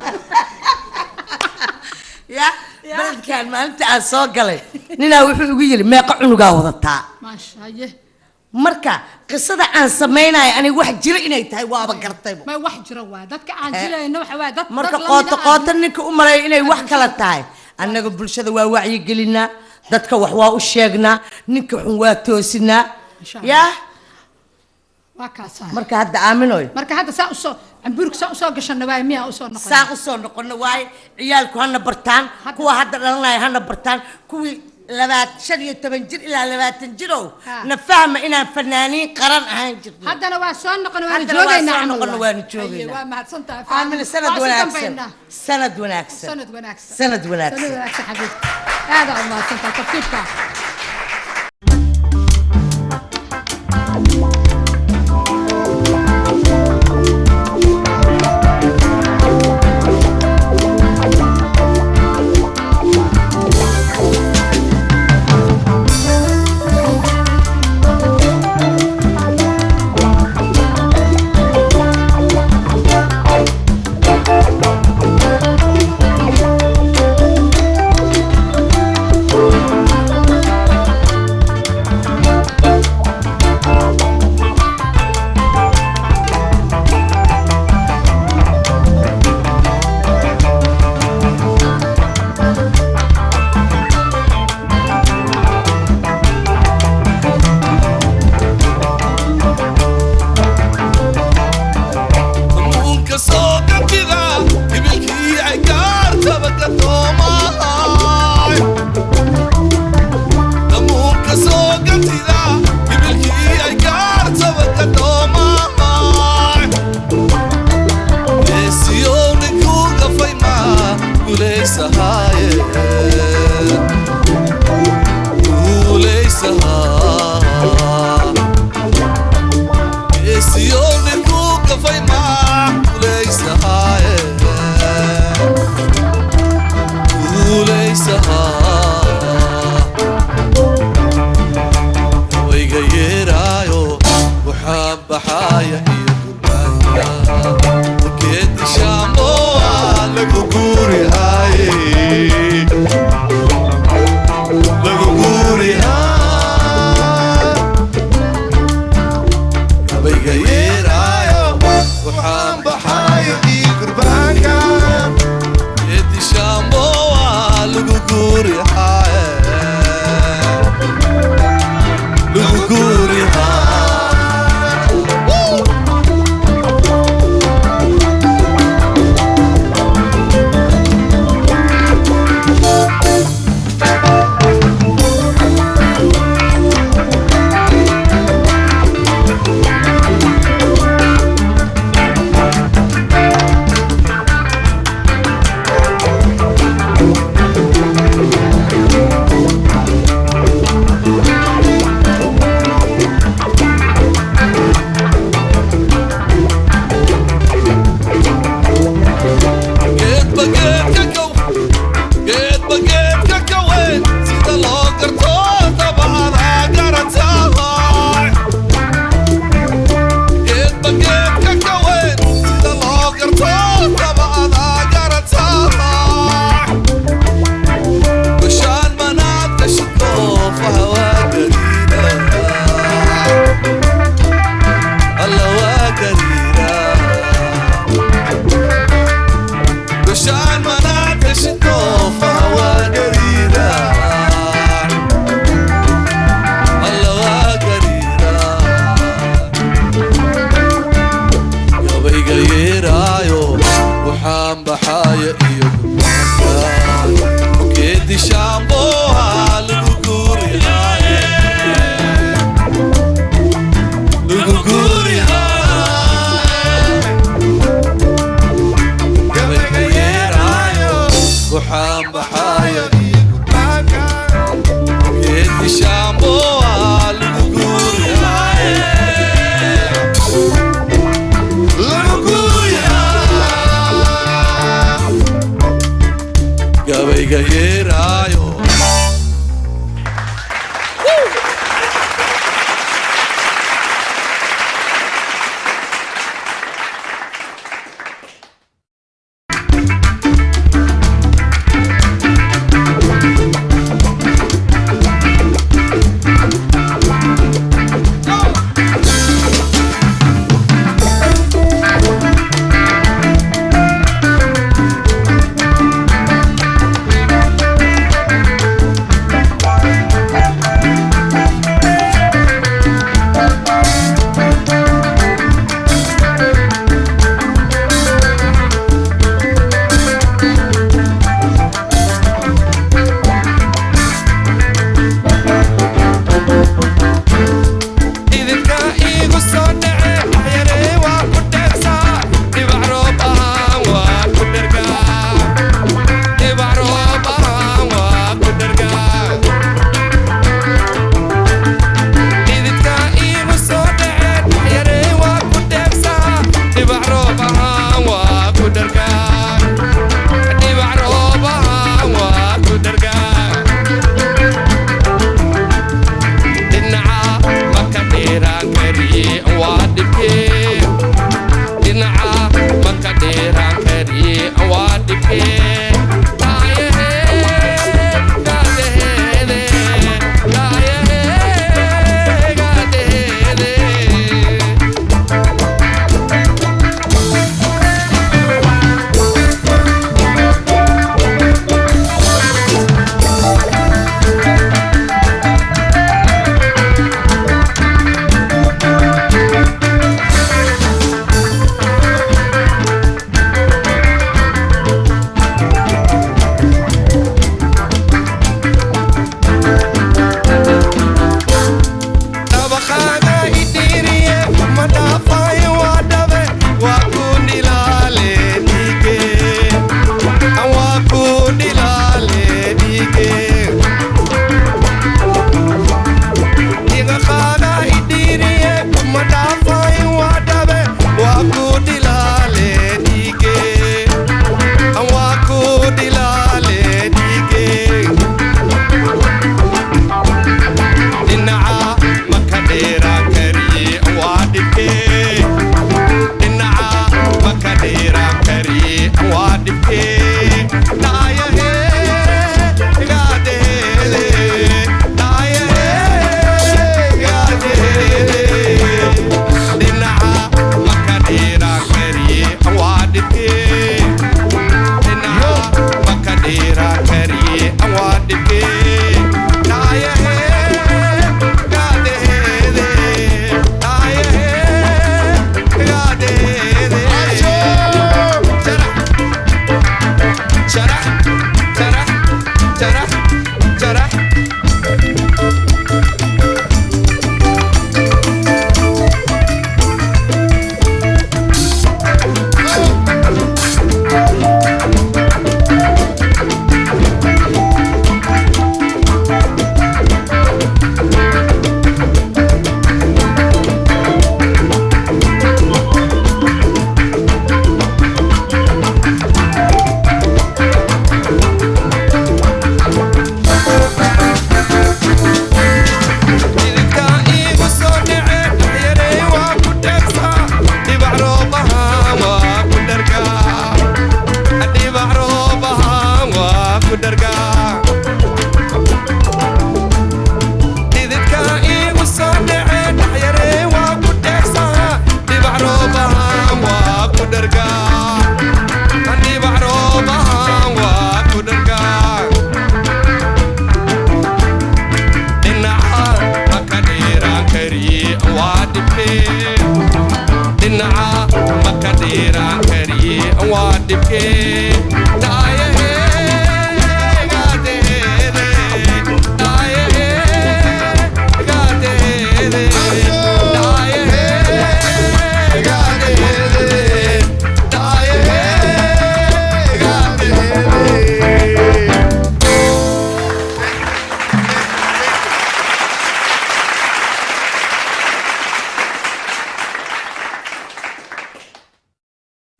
Ya beledkan maalinta aan soo galay ninaa wuxuu igu yidhi meeqa cunugaa wadataa? Maasha, haye. Marka qisada aan samaynayo aniga wax jiro inay tahay waaba gartayba. May, wax jiro waa dadka aan jilayno waxa waa dad Marka dad la qooto mid ah. qooto ninka u maleeyo inay wax kala tahay, annaga bulshada waa wacyigelinaa, dadka wax waa u sheegnaa, ninka xun waa toosinaa. Insha Allah. Yaa. Waa kaasa. Marka hadda Aaminoy. Marka hadda saa usoo cambuurka saa usoo gashana waay miyaa usoo noqon? Saan usoo noqono waaye, ciyaalku hana bartaan, kuwa hadda dhalanaya hana bartaan, kuwii 15 jir ilaa 20 jirow na fahma inaan fanaaniin qaran ahaan jirno. Haddana waa soo noqon, waana Haddana waa joogaynaa soo camal noqono, waay. Waanu joogaynaa. Haye, waa mahadsantahay. Aamina, sanad Waa isu wanaagsan. dambaynaa. Sanad wanaagsan. Sanad wanaagsan. Sanad wanaagsan. Sanad wanaagsan xabiibti, aad aad mahadsantahay tartiibka. Munka soo gantida ibilkii cagaartaba gadoomaay. Damuunka soo gantida ibilkii cagaartaba gadoomaay. Eesiyow ninkuu gafay maa guulaysahaaye, guulaysahaa. Eesiyow ninkuu Baxaaya iyo gurbaanka geedi shaamboa lagu guuri haaye, lagu guuri haa. Gabayga yeeraayo waxaan baxaayo iyo gurbaanka geedi shaamboa lagu guuri haaye, lagu guuri haa.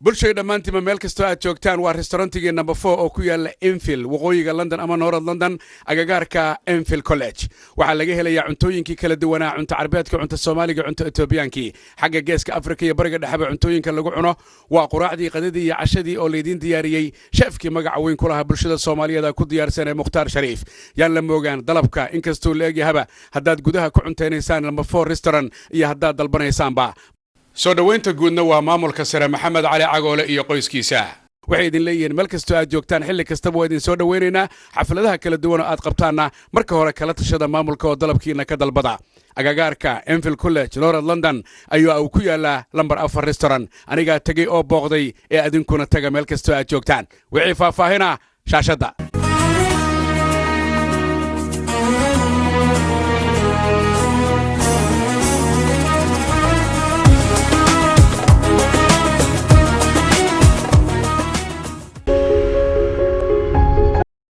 Bulshay dhammaantiinba, meel kastoo aad joogtaan, waa restaurantigii Number 4 oo ku yaala Enfield, waqooyiga London ama North London, agagaarka Enfield College. Waxaa laga helayaa cuntooyinkii kala duwanaa: cunto Carbeedka, cunto Soomaaliga, cunto Etoobiyaankii, xagga Geeska Afrika iyo Bariga Dhexeba cuntooyinka lagu cuno. Waa quraacdii, qadadii iyo cashadii oo laydiin diyaariyey chefkii magaca weyn ku lahaa bulshada Soomaaliyeed ku diyaarsan ee Mukhtaar Shariif. Yaan la moogaan dalabka, inkastuu la egyahaba, haddaad gudaha ku cuntaynaysaan Number 4 Restaurant iyo haddaad dalbanaysaanba. Soo dhoweynta guudna waa maamulka sare Maxamed Cali Cagoole iyo qoyskiisa. Waxay idin leeyihiin, meel kastoo aad joogtaan, xilli kastaba waa idin soo dhoweynaynaa. Xafladaha kala duwan oo aad qabtaanna marka hore kala tashada maamulka oo dalabkiina ka dalbada. Agagaarka Enfield College, North London, ayaa uu ku yaalaa Lambar 4 Restaurant. Anigaa tegey oo booqday ee adinkuna taga meel kastoo aad joogtaan. Wixii faahfaahina shaashadda.